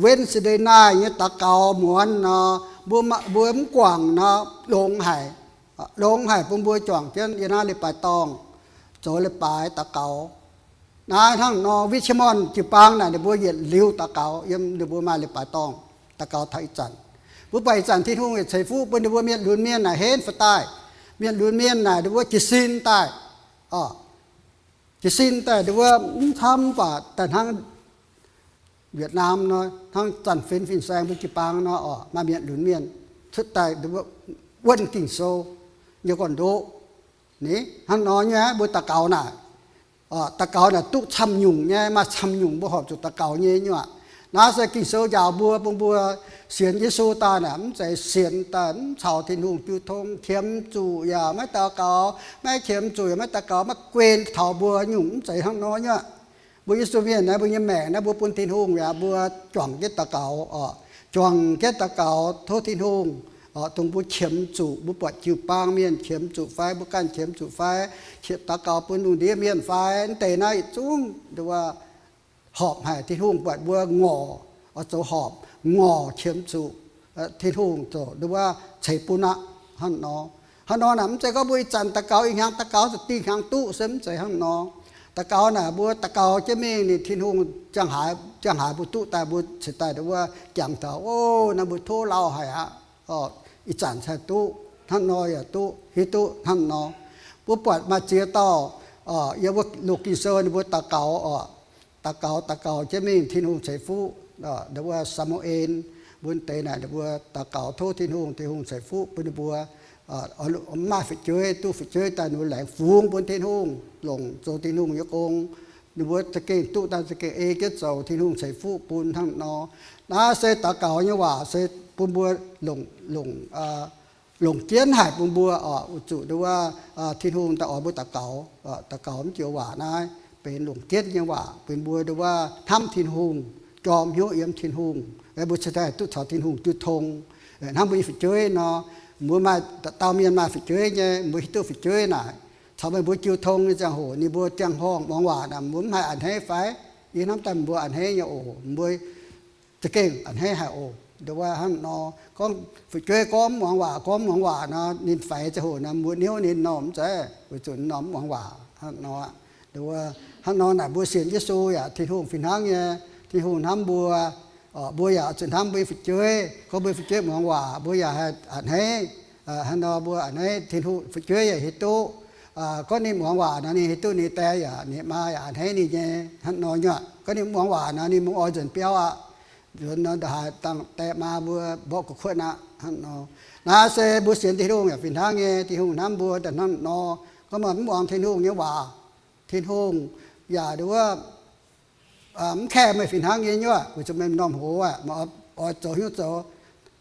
Wednesday night nyei daux gaux muonz nor, mbuo mv guangc nor, longx haic. Longx haic bun mbuo juangc jienv yiem naaiv leiz-baaix dorngh zoux leiz-baaix daux gaux. Naaiv hnangv nor, Richmond jiu-baang naaic ninh mbuo yietc liuz daux gaux yiem ninh mbuo maaih leiz-baaix dorngh daux gaux taux ih zanc. Mbuo buatc ih zanc Tin-Hungh yietc ceix fuqv bun ninh mbuo mienh lunx mienh naaic henv fu'jueiv daaih. Mienh lunx mienh naaic ninh mbuo jiez sin daaih. Jiez sin daaih ninh mbuo mv camv baac daaih hnangv Việt Nam nor, hnangv zanc fin fin-saeng mbuo jiu-baang nor orqc, maaih mienh lunx mienh cuotv daaih wuonv Ging-Sou nyei gorn-ndoqv. Hnangv nor nyei mbuo daux gaux naaic, daux gaux naaic duqv camv nyungc nyei, maaih camv nyungc mbuo horpc zuqc daux gaux nyei nyuoqc. Naaiv se Ging-Sou njaaux mbuo, bun mbuo sienx Yesu daaih naaic mv zeiz sienx daaih mv caux Tin-Hungh jiu tong, qiemx zuqc yaac maiv daux gaux, maiv qiemx zuqc yaac maiv daux gaux, maiv guen taux mbuo nyungc, mv zeiz hnangv nor nyuoqc. Mbuo Yesu mienh naaiv, mbuo nyei maengc naaiv, mbuo bun Tin-Hungh yaac mbuo juangc jienv daux gaux orqc, juangc jienv daux gaux tov Tin-Hungh dongh mbuo qiemx zuqc, mbuo buatc jiu-baang mienh qiemx zuqc fai, mbuo ganh qiemx zuqc fai, daux gaux bun lungh ndiev mienh fai, mv deix naaiv yietc zungv nduov wuov horpc haic. Tin-Hungh buatc mbuo ngorc oix zoux horpc, ngorc qiemx zuqc, Tin-Hungh ziouc nduov wuov ceix bun aqv. Hnangv nor, hnangv nor naaic mv zeiz gorngv mbuo ih zanc daux gaux ih hnyangx daux gaux zuqc dingh hnyangx duqv, se mv zeiz hnangv nor. Daux gaux naaic mbuo daux gaux jienv mingh ninh Tin-Hungh ziangh haaix, ziangh haaix mbuo duqv daaih mbuo ceix daaih nduov wuov jangx taux, o, naaiv mbuo tov lauh haic aqv. Ih zanc haih duqv hnangv nor yaac duqv, hiuv duqv hnangv nor. Mbuo buatc maaih ziex dauh yiem wuov loz Ging-Sou ninh mbuo daux gaux orqc, daux gaux daux gaux jienv mingh Tin-Hungh ceix fuqv. Nduov wuov Saa^mu^en, mbuo deix naaic ninh mbuo daux gaux tov Tin-Hungh, Tin-Hungh ceix fuqv bun ninh mbuo mv maaih fu'jueiv, duqv fu'jueiv daaih ninh mbuo laengz fungx bun Tin-Hungh, longc zoux Tin-Hungh nyei gong. Ninh mbuo za'gengh duqv daaih za'gengh ei jienv zoux, Tin-Hungh ceix fuqv bun hnangv nor. Naaiv se daux gaux nyei waac se bun mbuo longc, longc longc jienv haic bun mbuo oc, weic zuqc nduov wuov Tin-Hungh daaih oix mbuo daux gaux, daux gaux mv joux waac naaiv benx longc jienv nyei waac, benx mbuo nduov wuov hnamv Tin-Hungh, jorm hnyouv yiem Tin-Hungh, mbuo cingx daaih duqv caux Tin-Hungh jiu tong. Hnamv mbuo nyei fu'jueiv nor, mbuo maaih dauh mienh maaih fu'jueiv nyei, mbuo hiuv duqv fu'jueiv naaic caux meih mbuo jiu tong nyei ziangh hoc ninh mbuo ziangh horngh muangx waac naaic, mbuo mv haih a'hneiv fai? Yie hnamv daaih mbuo a'hneiv nyei oc, mbuo za'gengh a'hneiv haic oc. Nduov wuov hnangv nor, gorngv fu'jueiv gorngv mv muangx waac, gorngv mv muangx waac nor, ninh faix ziangh hoc nor, mbuo niouv ninh nor mv zeiz, weic zuqc ninh nor mv muangx waac hnangv nor. Nduov wuov hnangv nor naaic mbuo sienx Yesu yaac Tin-Hungh fih hnangv nyei, Tin-Hungh hnamv mbuo. Mbuo yaac zuqc hnamv mbuo nyei fu'jueiv. Gorngv mbuo nyei fu'jueiv muangx waac, mbuo yaac haih a'hneiv. Hnangv nor mbuo a'hneiv Tin-Hungh, fu'jueiv yaac hiuv duqv, gorngv ninh muangx waac nor, ninh hiuv duqv ninh die yaac ninh maa yaac a'hneiv ninh nyei. Hnangv nor nyei, gorngv ninh mv muangx waac nor, ninh mv oix nzuonx biauv aqv. Nzuonx nor, ndongc haaix dangh die maa mbuo mborqv gu'kuotv aqv. Hnangv nor, naaiv se mbuo sienx Tin-Hungh yaac fih hnangv nyei, Tin-Hungh hnamv mbuo daaih hnangv nor. Gorngv meih mv muangx Tin-Hungh nyei waac, Tin-Hungh yaac nduov wuov mv care meih fih hnangv nyei nyuoqc, weic zuqc meih m'normh hoz aqv, meih oix zoux hnyouv zoux.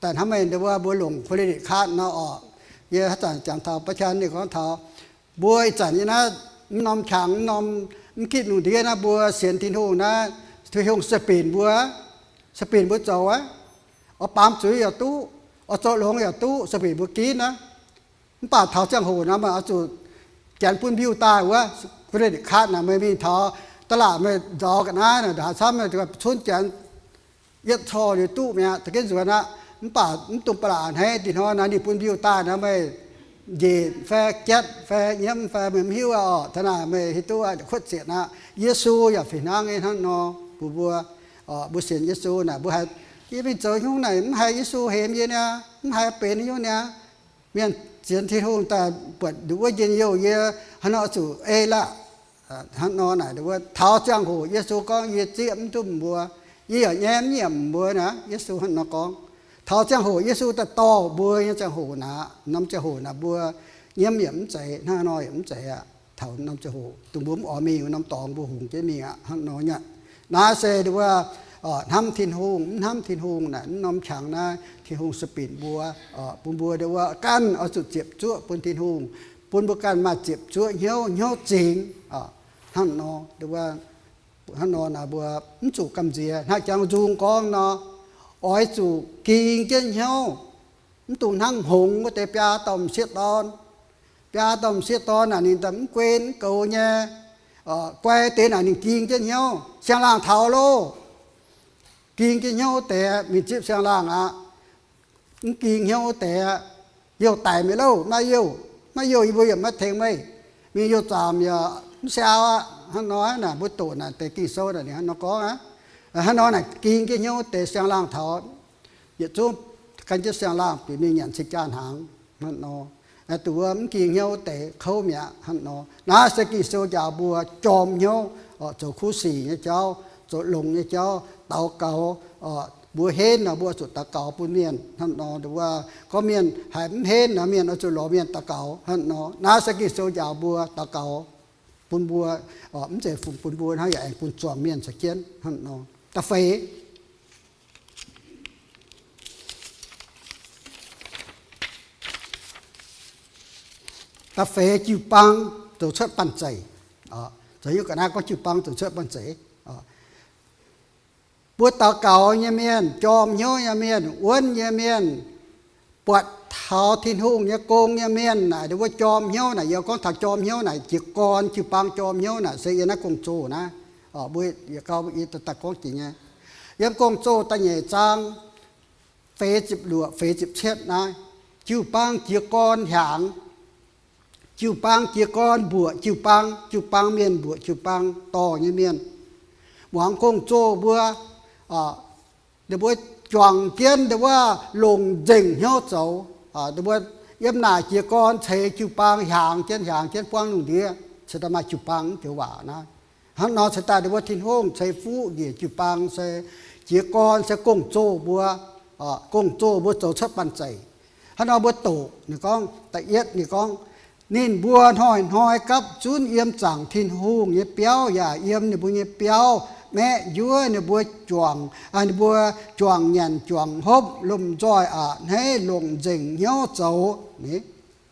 Daaih hnamv meih nduov wuov mbuo longc credit card nor orqc. Yie haaix zanc jangx taux ประชาชน ninh gorngv taux mbuo ih zanc nyei naaiv, m'normh qangx m'normh, mv gitv lungh ndiev naaiv mbuo sienx Tin-Hungh naaiv, Tin-Hungh sueih binc mbuo, sueih binc mbuo zoux aqv. Oix baamz zuiz yaac duqv, oix zoux longx yaac duqv, sueih binc mbuo ginv aqv. Mv baac taux ziangh hoc naaiv meih oix zuqc janx bun mbiuh daaih wuov, credit card naaic meih mingh taux ตลาด meih nzaaux ga'naaiv naaic, haaix camv meih cunv janx yietv corc liuz duqv mi'aqv, za'gengh nzuonx aqv. Mv baac mv dungx ba'laqc a'hneiv, dih hnoi naaiv ninh bun mbiuh daaih naaiv meih njiec fai jatv fai nyiemv fai meih mv hiuv aqv orqc. Taux naaic meih hiuv duqv aqv, kuotv zietc aqv. Yesu yaac fih hnangv nyei hnangv nor bun mbuo. Mbuo sienx Yesu naaic mbuo haiz, yie mingh zoux hnyouv naaic mv haiz Yesu hemx yie niaa, mv haiz benx hnyouv niaa. Mienh sienx Tin-Hungh daaih buatc nduov wuov njien-youh yie, hnangv nor zuqc ei laqv. Hnangv nor naaic nduov wuov taux ziangh hoc Yesu gorngv, yie zieqv mv duqv mbuo, yie yaac nyei mv nyiemc mbuo naaic, Yesu hnangv nor gorngv. Taux ziangh hoc Yesu daaih dorh mbuo nyei ziangh hoc naaic, norm ziangh hoc naaic mbuo nyiemv yaac mv zeiz, hnangv nor yaac mv zeiz aqv. Taux norm ziangh hoc dongh mbuo mv oix mingh, norm dorngx mbuo hungx jienv mingh aqv, hnangv nor nyei. Naaiv se nduov wuov hnamv Tin-Hungh, mv hnamv Tin-Hungh naaic, mv norm qangx naaiv Tin-Hungh sueih binc mbuo, bun mbuo nduov wuov ganh oix zuqc ziepc zuoqv bun Tin-Hungh, bun mbuo ganh maaih ziepc zuoqv hnyouv, hnyouv zingx. Hnangv nor nduov wuov, hnangv nor naaic mbuo mv zuqc gamh nziex hnangv jangx nzung gorngv nor, oix zuqc ging jienv hnyouv, mv dungx hnangv hngongx wuov deix biaa dauh m'sieqv dorn. Biaa dauh m'sieqv dorn naaic ninh mv guen mv goux nyei, guai deix naaic ninh ging jienv hnyouv, siang-laangh taux loh. Ging jienv hnyouv deix mingh zipv siang-laangh aqv. Mv ging hnyouv deix, youh daic meih louh, maiv youh, maiv youh yie mbuo yaac maiv tengx meih. Mingh youh zaamc yaac mv siau aqv. Hnangv nor naaic mbuo doqc naaic deix Ging-Sou naaic ninh hnangv nor gorngv aqv. Hnangv nor naaic ging jienv hnyouv deix siang-laangh taux, yietc zungv gan jienv siang-laangh bieqc mingh nyanc cing-jaa hnaangx hnangv nor. Dongh wuov mv ging hnyouv deix kouv mi'aqv hnangv nor. Naaiv se Ging-Sou njaaux mbuo jorm hnyouv, zoux kuv sic nyei jauv, zoux longx nyei jauv, daux gaux. Mbuo henv nor mbuo zuqc daux gaux bun mienh hnangv nor. Dongh wuov gorngv mienh haiz mv henv nor mienh oix zuqc lorz mienh daux gaux hnangv nor. Naaiv se Ging-Sou njaaux mbuo daux gaux bun mbuo, mv zeiz fungx bun mbuo hnangv, yaac aengx bun zuangx mienh caux jienv hnangv nor. Da'feix, da'feix jiu-baang zoux cuotv banh zeic. Zoux hnyouv ga'naaiv gorngv jiu-baang zoux cuotv banh zeic. Mbuo daux gaux nyei mienh, jorm hnyouv nyei mienh, wuonv nyei mienh, buatc taux Tin-Hungh nyei gong nyei mienh naaic, nduov wuov jorm hnyouv naaic, yie gorngv taux jorm hnyouv naaic, jiez gorn jiu-baang jorm hnyouv naaic se yiem naaiv gong-zoh naaiv. Mbuo yietc gau yie daaih gorngv jiex nyei. Yiem gong-zoh da'nyeic zaang feix ziepc luoqc, feix ziepc cietv naaiv, jiu-baang jiez gorn hiaangx. Jiu-baang jiez gorn mbuoqc jiu-baang, jiu-baang mienh mbuoqc jiu-baang dorh nyei mienh. Muangx gong-zoh mbuo, ninh mbuo juangc jienv nduov wuov longc nzengc hnyouv zoux. Ninh mbuo yiem naaic jiez gorn ceix jiu-baang hiaangx jienv, hiaangx jienv buangv lungh ndiev, ceix daaih maaih jiu-baang joux waac naaiv. Hnangv nor ceix daaih nduov wuov Tin-Hungh ceix fuqv njiec jiu-baang se jiez gorn se gong-zoh mbuo, gong-zoh mbuo zoux cuotv banh zeic. Hnangv nor mbuo doqc ninh gorngv, da'yietv ninh gorngv, ninh mbuo hnoi-hnoi gapv zunv yiem zaangc Tin-Hungh nyei biauv yaac yiem ninh mbuo nyei biauv maeqv njuov ninh mbuo juangc, ninh mbuo juangc nyanc juangc hopv, lomh nzoih a'hneiv, longc nzengc hnyouv zoux.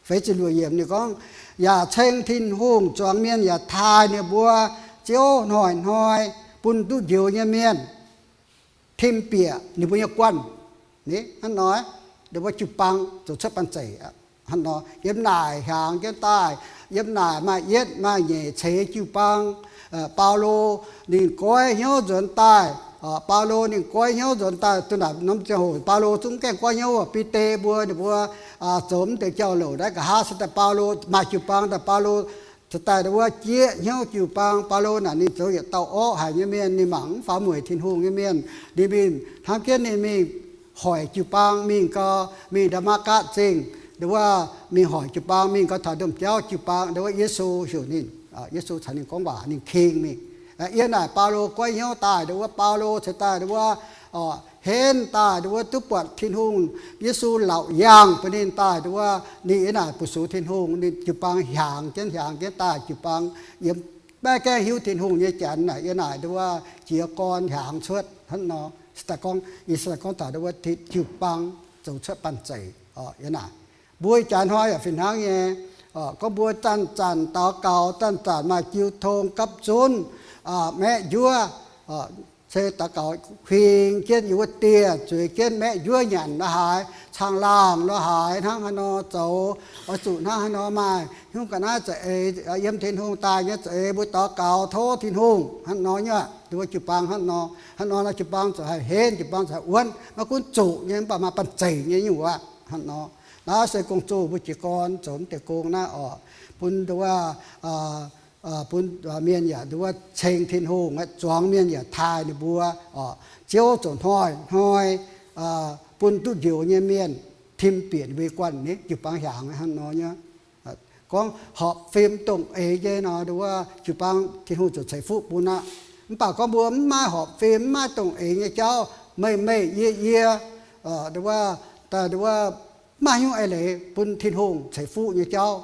Feix ziepc luoqc yiemc ninh gorngv, yaac ceng Tin-Hungh zuangx mienh yaac taaih ninh mbuo ziouv hnoi-hnoi bun duqv njoux nyei mienh tim bieqc ninh mbuo nyei guanh. Hnangv nor, ninh mbuo jiu-baang zoux cuotv banh zeic. Hnangv nor, yiem naaic hiaangx jienv daaih, yiem naaic maaih yietv maaih nyeic ceix jiu-baang. Baulo ninh goiv hnyouv nzuonx daaih. Baulo ninh goiv hnyouv nzuonx daaih, duqv naaic norm ziangh hoc Baulo zungv gaengh goiv hnyouv. Bide mbuo, ninh mbuo zoux mv deix jauv-louc naaiv nqa'haav se daaih Baulo maaih jiu-baang daaih, Baulo ceix daaih wuov jieqv hnyouv jiu-baang. Baulo naaic ninh zoux yietc dauh orqv haic nyei mienh, ninh mangc mv faaux mueic Tin-Hungh nyei mienh. Ninh mingh hnamv jienv ninh mingh hoic jiu-baang mingh gau, mingh Ndaa^matv^gatv Zingh, nduov wuov mingh hoic jiu-baang mingh gau taux domh jauv jiu-baang, nduov wuov Yesu heuc ninh, Yesu caux ninh gorngv waac, ninh king mingh. Yiem naaic Baulo goiv hnyouv daaih, nduov wuov Baulo ceix daaih nduov wuov henv daaih, nduov wuov duqv buatc Tin-Hungh, Yesu laauc yangh bun ninh daaih, nduov wuov ninh yiem naaic bu sux Tin-Hungh, ninh jiu-baang hiaangx jienv hiaangx jienv daaih, jiu-baang yiem Maiv gaengh hiuv Tin-Hungh nyei Janx naaic, yie naaic nduov wuov jiez gorn hiaangx cuotv hnangv nor. Se daaih gorngv, yie se daaih gorngv taux nduov wuov jiu-baang zoux cuotv banh zeic oc. Yie naaic mbuo janx hnoi yaac fih hnangv nyei. Gorngv mbuo zanc-zanc daux gaux, zanc-zanc maaih jiu tong gapv zunv, maeqv njuov, se daux gaux huing jienv yiem wuov dieh, zueiz jienv maeqv njuov nyanc lo haaix, caangh laangh lo haaix, hnangv haaix nor zoux, oix zuqc hnangv haaix nor maaih hnyouv ga'naaiv za'eix, yiem Tin-Hungh daaih nyei za'eix, mbuo daux gaux tov Tin-Hungh hnangv nor nyei. Nduov jiu-baang hnangv nor, hnangv nor nor jiu-baang ziouc haih henv, jiu-baang ziouc haih wuonv. Maiv gunv zuqc nyei, mv baac maaih banh zeic nyei nyungc wuov hnangv nor. Naaiv se gong-zoh mbuo jiez gorn zoux mv deix gong naaiv oc, bun nduov wuov, bun mienh yaac nduov wuov ceng Tin-Hungh, zuangx mienh yaac taaih ninh mbuo oc. Ziouv ziouc hnoi-hnoi bun duqv njoux nyei mienh tim bieqc ninh mbuo guanh nyei jiu-baang hiaangx hnangv nor nyei. Gorngv horpc fim dongh eix nyei nor, nduov wuov jiu-baang Tin-Hungh ziouc ceix fuqv bun aqv. Mv baac gorngv mbuo mv maaih horpc fim, mv maaih dongh eix nyei jauv, meih meih yie yie, nduov wuov, daaih nduov wuov mv maaih hnyouv eix leiz bun Tin-Hungh ceix fuqv nyei jauv.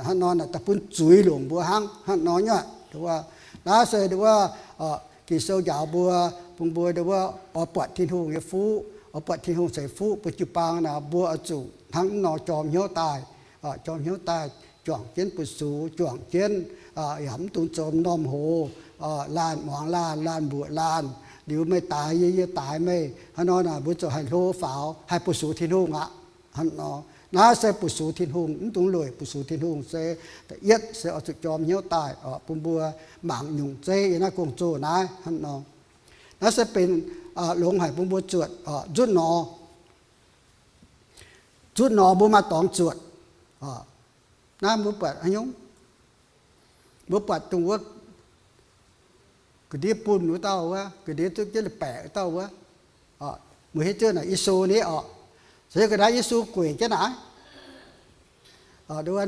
Hnangv nor naaic daaih bun zuiz longc mbuo hnangv, hnangv nor nyei. Nduov wuov, naaiv se nduov wuov Ging-Sou njaaux mbuo, bun mbuo nduov wuov oix buatc Tin-Hungh nyei fuqv, oix buatc Tin-Hungh ceix fuqv bun jiu-baang naaic, mbuo oix zuqc hnangv nor jorm hnyouv daaih, jorm hnyouv daaih juangc jienv bu sux, juangc jienv, yaac mv dungx zoux m'normh hoz, laanh muangx laanh, laanh mbuoqc laanh, liuz meih daix yie, yie daix meih. Hnangv nor naaic mbuo ziouc haih hlo faaux, haih bu sux Tin-Hungh aqv. Hnangv nor, naaiv se bu sux Tin-Hungh, mv dungx lueic bu sux Tin-Hungh se da'yietv se oix zuqc jorm hnyouv daaih oc, bun mbuo mangc nyungc zeiv yiem naaiv gong-zoh naaiv hnangv nor. Naaiv se benx longx haic bun mbuo zuotc nzutv nor. Nzutv nor mbuo maaih dorngx zuotc. Naaiv mbuo buatc haaix nyungc? Mbuo buatc dongh wuov ga'ndiev bunh wuov dauh wuov, ga'ndiev duqv jienv leiz-baeqc wuov dauh wuov. Mbuo hiuv duqv naaic Yesu ni oc. Se ga'naaiv Yesu gueic jienv naaiv.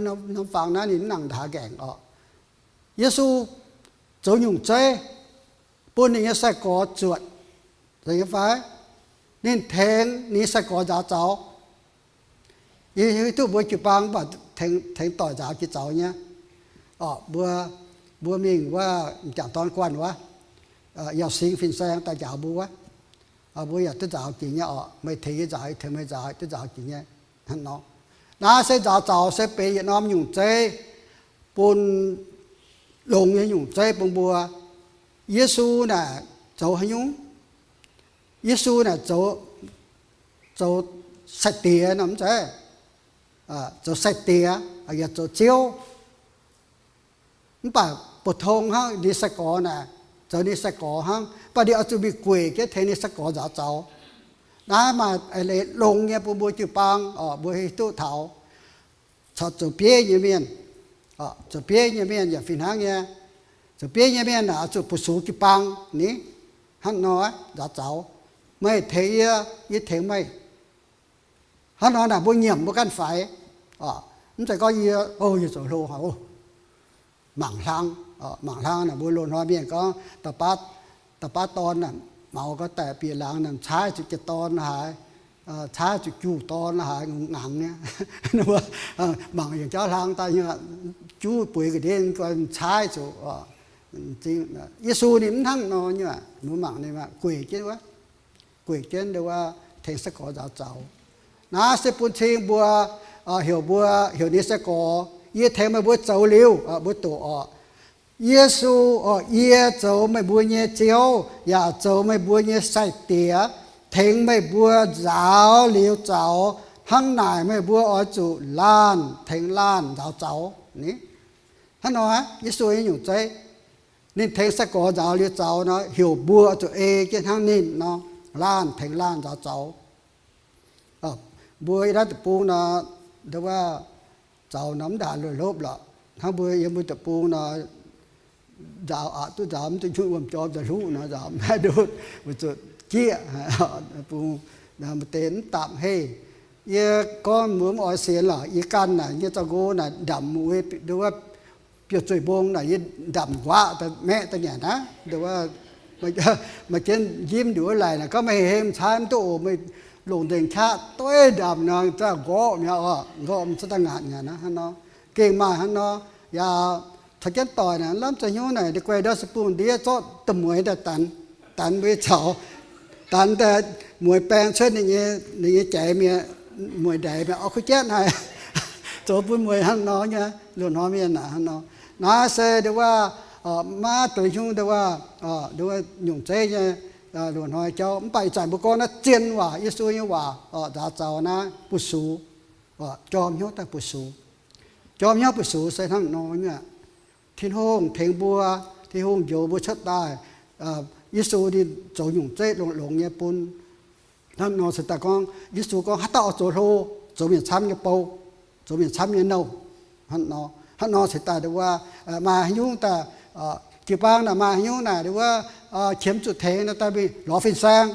Norm fangx naaiv ninh mv nangc ndaix nqaengc oc. Yesu zoux nyungc zeiv bun ninh nyei sai-gorx zuotc, zeiz nyei fai? Ninh tengx ninh nyei sai-gorx nzaaux zaux. Yie hiuv duqv mbuo jiu-baang mv baac tengx doic nzaaux jiex zaux nyei. Mbuo, mbuo mingh wuov m'jangc dorn guanh wuov, Yauh Singx fin-saeng daaih njaaux mbuo wuov, mbuo yaac duqv nzaaux jiex nyei oc. Meih tengx yie nzaaux, yie tengx meih nzaaux, duqv nzaaux jiex nyei. Hnangv nor, naaiv se nzaaux zaux se benx yietc norm nyungc zeiv, bun longx nyei nyungc zeiv bun mbuo. Yesu naaic zoux haaix nyungc? Yesu naaic zoux, zoux sai-diex nor mv zeiz, zoux sai-diex yaac zoux Ziouv. Mv baac bu tong hnangv ninh sai-gorx naaic, zoux ninh sai-gorx hnangv, mv baac ninh oix zuqc mingh gueic jienv tengx ninh sai-gorx nzaaux zaux. Naaiv maaih eix leiz longx nyei bun mbuo jiu-baang oc. Mbuo hiuv duqv taux, caux zoux bieiv nyei mienh, zoux bieiv nyei mienh yaac fih hnangv nyei. Zoux bieiv nyei mienh naaic oix zuqc bu sux jiu-baang ni, hnangv nor nzaaux zaux. Meih tengx yie, yie tengx meih. Hnangv nor naaic mbuo nyiemc mbuo ganh faix. Mv zeiz gorngv yie, o, yie zoux hlo haic, mangc hlang, mangc hlang naaic mbuo loz-hnoi mienh gorngv, da'baav dorn naaic, maux gorx daaih bieqc laangz naaic caaiv zuqc jiex dorn haaix, caaiv zuqc juh dorn haaix, ngangx nyei. Mangc yangh jauv hlang daaih nyei, juv bueix ga'ndiev caaiv zuqc. Yesu ninh mv hnangv nor nyei, mbuo mangc ninh gueic jienv wuov, gueic jienv wuov, tengx sai-gorx nzaaux zaux. Naaiv se bun cing mbuo, heuc mbuo, heuc ninh sai-gorx, yie tengx meih mbuo zoux liuz, mbuo doqc oc. Yesu oc, yie zoux meih mbuo nyei Ziouv yaac zoux meih mbuo nyei sai-diex, tengx meih mbuo nzaaux liuz zaux. Hnangv naaic meih mbuo oix zuqc laanh tengx laanh nzaaux zaux ni. Hnangv nor, Yesu nyei nyungc zeiv, ninh tengx sai-gorx nzaaux liuz zaux nor, heuc mbuo zuqc ei jienv hnangv ninh nor, laanh tengx laanh nzaaux zaux. Mbuo yiem naaiv deic-bung nor, nduov wuov, zaux nor mv ndaangc loz-hlopv lorqc. Hnangv mbuo yiem mbuo deic-bung nor, nzaaux aqc duqv nzaaux mv duqv nyutc wuom-jorm nza'hluqv nor, nzaaux mv haih ndutv, weic zuqc jieqv bung, maaih deix mv dapc hei. Yie gorngv mbuo mv oix sienx lorqc, yie ganh naaic nyei zorng-nqo naaic ndamc wuov, nduov wuov, biouv-zueih mbong naaic yie ndamc nquaqv maeqv daaih nyanc aqv. Nduov wuov, maaih jienv njimv nduqc wuov laaic naaic gorngv meih hengx caaiv mv duqv oc, meih longc nzengc qaqv dueiv ndamc nor, za'gengh nqorqv mi'aqv oc, nqorqv mv cuotv daaih ngaatc nyanc aqv hnangv nor. Gengh maaih hnangv nor yaac caux jienv doic naaic, lamh zoux hnyouv naaic, ninh guei ndortv se bungx ndiev zorqv da'mueiz daaih danx, danx mbuo nyei caux, danx daaih mueiz baeng cuotv ninh nyei, ninh nyei jaiz mienh, mueiz ndaix mienh, orv kuv jatv haic, zoux bun mueiz hnangv nor nyei. Loz-hnoi mienh naaic hnangv nor. Naaiv se nduov wuov, maiv duqv hnyouv nduov wuov, nduov wuov nyungc zeiv nyei loz-hnoi jauv. Mv baac ih zanc mbuo gorngv naaiv zien waac, Yesu nyei waac, nzaaux zaux naaiv bu sux, jorm hnyouv daaih bu sux. Jorm hnyouv bu sux se hnangv nor nyei. Tin-Hungh tengx mbuo, Tin-Hungh njoux mbuo cuotv daaih. Yesu ninh zoux nyungc zeiv longx-longx nyei bun. Hnangv nor se daaih gorngv, Yesu gorngv, haaix dauh oix zoux hlo, zoux mienh camv nyei bou, zoux mienh camv nyei nouh. Hnangv nor, hnangv nor se daaih nduov wuov, maaih haaix nyungc daaih, jiu-baang naaic maaih haaix nyungc naaic nduov wuov, qiemx zuqc tengx naaic daaih mingh lorz fin-saeng.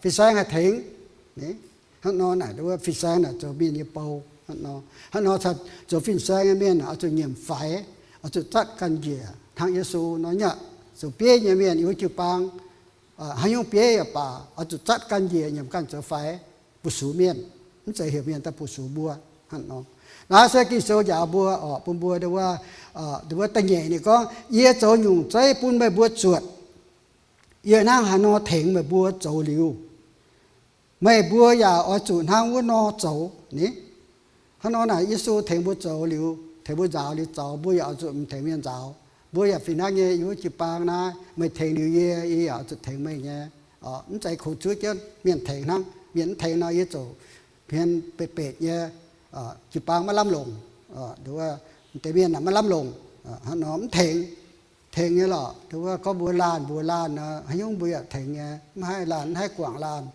Fin-saeng haih tengx. Hnangv nor naaic nduov wuov fin-saeng naaic zoux mienh nyei bou. Hnangv nor, hnangv nor zoux fin-saeng nyei mienh oix zuqc nyiemc faix, oix zuqc zatv ganh njiec hnangv Yesu nor nyei. Zoux bieiv nyei mienh yiem jiu-baang, haaix nyungc bieiv yaac baac, oix zuqc zatv ganh njiec nyiemc ganh zoux faix, bu sux mienh, mv zeiz heuc mienh daaih bu sux mbuo. Hnangv nor, naaiv se Ging-Sou njaaux mbuo oc, bun mbuo nduov wuov, nduov wuov da'nyeic ninh gorngv, yie zoux nyungc zeiv bun meih mbuo zuotc. Yie hnangv haaix nor tengx meih mbuo zoux liuz, meih mbuo yaac oix zuqc hnangv wuov nor zoux ni. Hnangv nor naaic Yesu tengx mbuo zoux liuz, tengx mbuo nzaaux liuz zoux, mbuo yaac oix zuqc tengx mienh nzaaux. Mbuo yaac fih hnangv nyei, yiem wuov jiu-baang naaiv, meih tengx liuz yie, yie yaac oix zuqc tengx meih nyei. Mv zeiz kungx zuov jienv mienh tengx hnangv. Mienh mv tengx nor, yie ziouc hmien betv-betv nyei. Jiu-baang maiv lamh longc, deix mienh maiv lamh longc. Hnangv nor mv tengx, tengx nyei lorqc. Nduov wuov gorngv mbuo laanh mbuox laanh nor, haaix nyungc mbuo yaac tengx nyei. Mv haih laanh, mv haih guangc laanh.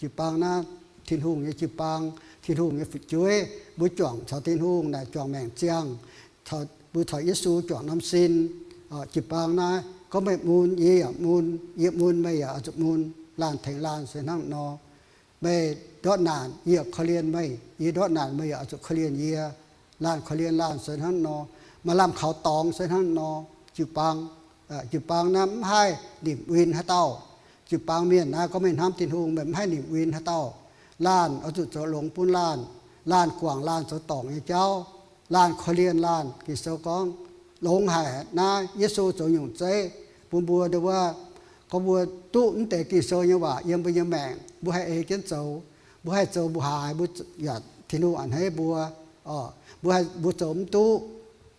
Jiu-baang naaiv Tin-Hungh nyei jiu-baang, Tin-Hungh nyei fu'jueiv, mbuo juangc caux Tin-Hungh naaic juangc maengc ziangh. Mbuo caux Yesu juangc norm sin. Jiu-baang naaiv gorngv meih mun, yie yaac mun, yie mun, meih yaac oix zuqc mun. Laanh tengx laanh se hnangv nor. Meih ndortv naanc, yie korv-lienh meih. Yie ndortv naanc, meih yaac oix zuqc korv-lienh yie. Laanh korv-lienh laanh se hnangv nor. Maaih lamh kaux dorngx se hnangv nor. Jiu-baang, jiu-baang naaiv mv haih nimc win haaix dauh. Jiu-baang mienh naaiv gorngv meih hnamv Tin-Hungh, meih mv haih nimc win haaix dauh. Laanh oix zuqc zoux longx bun laanh. Laanh guangc laanh zoux dorngc nyei jauv. Laanh korv-lienh laanh. Ging-Sou gorngv, longx haic naaiv Yesu zoux nyungc zeiv bun mbuo nduov wuov, gorngv mbuo duqv mv deix Ging-Sou nyei waac yiem mbuo nyei maengc, mbuo haih ei jienv zoux. Mbuo haih zoux mbuo haaix, mbuo yaac Tin-Hungh a'hneiv mbuo. Mbuo haih, mbuo zoux mv duqv,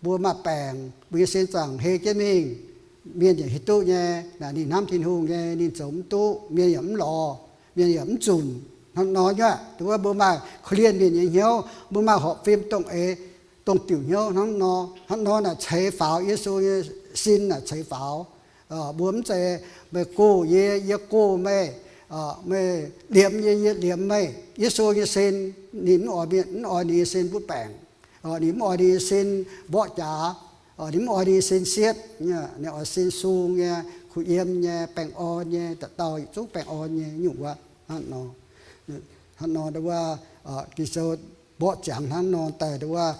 mbuo maaih baengc, mbuo nyei sin zaangc hei jienv mingh, mienh yaac hiuv duqv nyei. Naaic ninh hnamv Tin-Hungh nyei, ninh zoux mv duqv, mienh yaac mv lorz, mienh yaac mv zunc. Hnangv nor nyei, nduov wuov mbuo maaih korv-lienh mienh nyei hnyouv, mbuo maaih horpc fim dongh eix, dongh diuc hnyouv hnangv nor. Hnangv nor naaic ceix faaux Yesu nyei sin naaic ceix faaux. Mbuo mv zeiz meih gox yie, yie gox meih, meih liemh yie, yie liemh meih. Yesu nyei sin, ninh mv oix mienh, mv oix ninh nyei sin butv baengc. Ninh mv oix ninh nyei sin mborqv jaax. Ninh mv oix ninh nyei sin sietv. Ninh oix sin sung nyei, kuh yiem nyei, baengh orn nyei, dauh dauh yietc zungv baengh orn nyei nyungc wuov. Hnangv nor, hnangv nor nduov wuov, Ging-Sou mborqv ziangx hnangv nor daaih nduov wuov,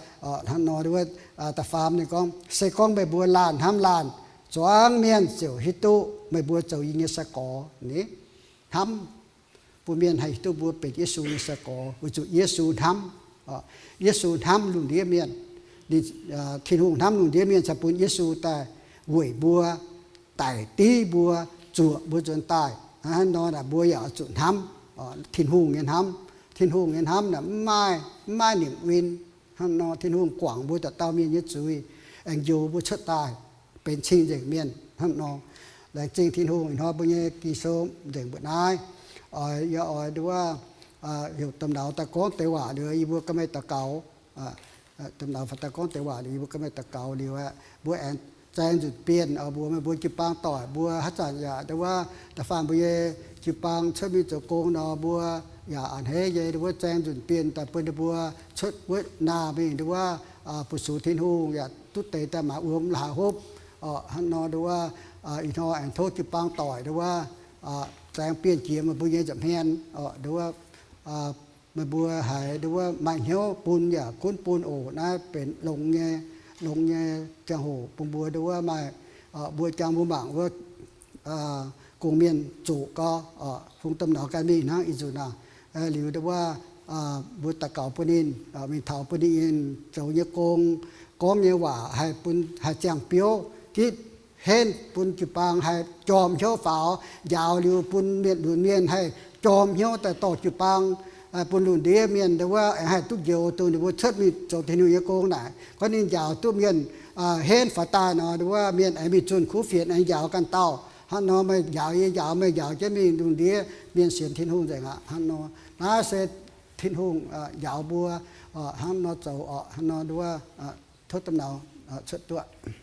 hnangv nor nduov wuov, da'faam ninh gorngv, se gorngv meih mbuo laanh hnamv laanh, zuangx mienh ziouc hiuv duqv meih mbuo zoux yie nyei sai-gorx ni. Hnamv bun mienh haih hiuv duqv mbuo benx Yesu nyei sai-gorx weic zuqc Yesu hnamv. Yesu hnamv lungh ndiev mienh. Tin-Hungh hnamv lungh ndiev mienh caux bun Yesu daaih weic mbuo, daic div mbuo, zuoqc mbuo nzuonx daaih. Hnangv nor naaic mbuo yaac zuqc hnamv Tin-Hungh nyei hnamv. Tin-Hungh nyei hnamv naaic mv maaih, mv maaih nimc win. Hnangv nor Tin-Hungh guangc mbuo dauh dauh mienh nyei zuiz, aengx njoux mbuo cuotv daaih benx cing-nzengc mienh hnangv nor. Laengz zingh Tin-Hungh ih hnoi mbuo nyei Ging-Sou nzengc mbuo naaiv. Oix, yie oix nduov wuov, heuc domh nauz daaih gorngv deix waac liuz yie mbuo ganh meih daux gaux. Domh nauz daaih gorngv deix waac liuz yie mbuo ganh meih daux gaux liuz aeqv, mbuo aengx zaeng nzunc bienh oix mbuox meih mbuo jiu-baang doic mbuo haaix zanc yaac nduov wuov da'faanh mbuo nyei jiu-baang cuotv mingh zoux gong nor mbuo yaac a'hneiv nyei nduov wuov zaeng nzunc bienh daaih bun ninh mbuo cuotv wuov naah mingh nduov wuov bu sux Tin-Hungh yaac duqv deix daaih maaiz wuom la'haaix hopv. Hnangv nor nduov wuov, ih hnoi aengx tov jiu-baang doic nduov wuov zaeng bienh jiex meih mbuo nyei nza'hmien. Nduov wuov meih mbuo haiz nduov wuov maaih hnyouv bun yaac gunv bun oc. Naaiv benx longx nyei, longx nyei ziangh hoc bun mbuo nduov wuov maaih, mbuo jangx mbuo mangc wuov gong-mienh zoqc gau, fungx domh nauz ganh mingh hnangv ih nzunc naaic. Liuz nduov wuov mbuo daux gaux bun ninh, mingh taux bun ninh zoux nyei gong, gorngv nyei waac haih bun, haih ziangh biouv gitv henv bun jiu-baang haih jorm hnyouv faaux, njaaux liuz bun mienh lunx mienh haih jorm hnyouv daaih dorh jiu-baang, bun lungh ndiev mienh ndau wuov aengx haih duqv njoux duqv ninh mbuo cuotv mingh zoux Tin-Hungh nyei gong naaic. Gorngv ninh njaaux duqv mienh henv faaux daaih nor, ndau wuov mienh aengx mingh zunh kuv fienx aengx njaaux ganh dauh. Hnangv nor meih njaaux yie, njaaux meih, njaaux jienv mingh, lungh ndiev mienh sienx Tin-Hungh nzengc aqv. Hnangv nor, naaiv se Tin-Hungh njaaux mbuo hnangv nor zoux orqc. Hnangv nor ndau wuov tov domh nauz cuotv duqv.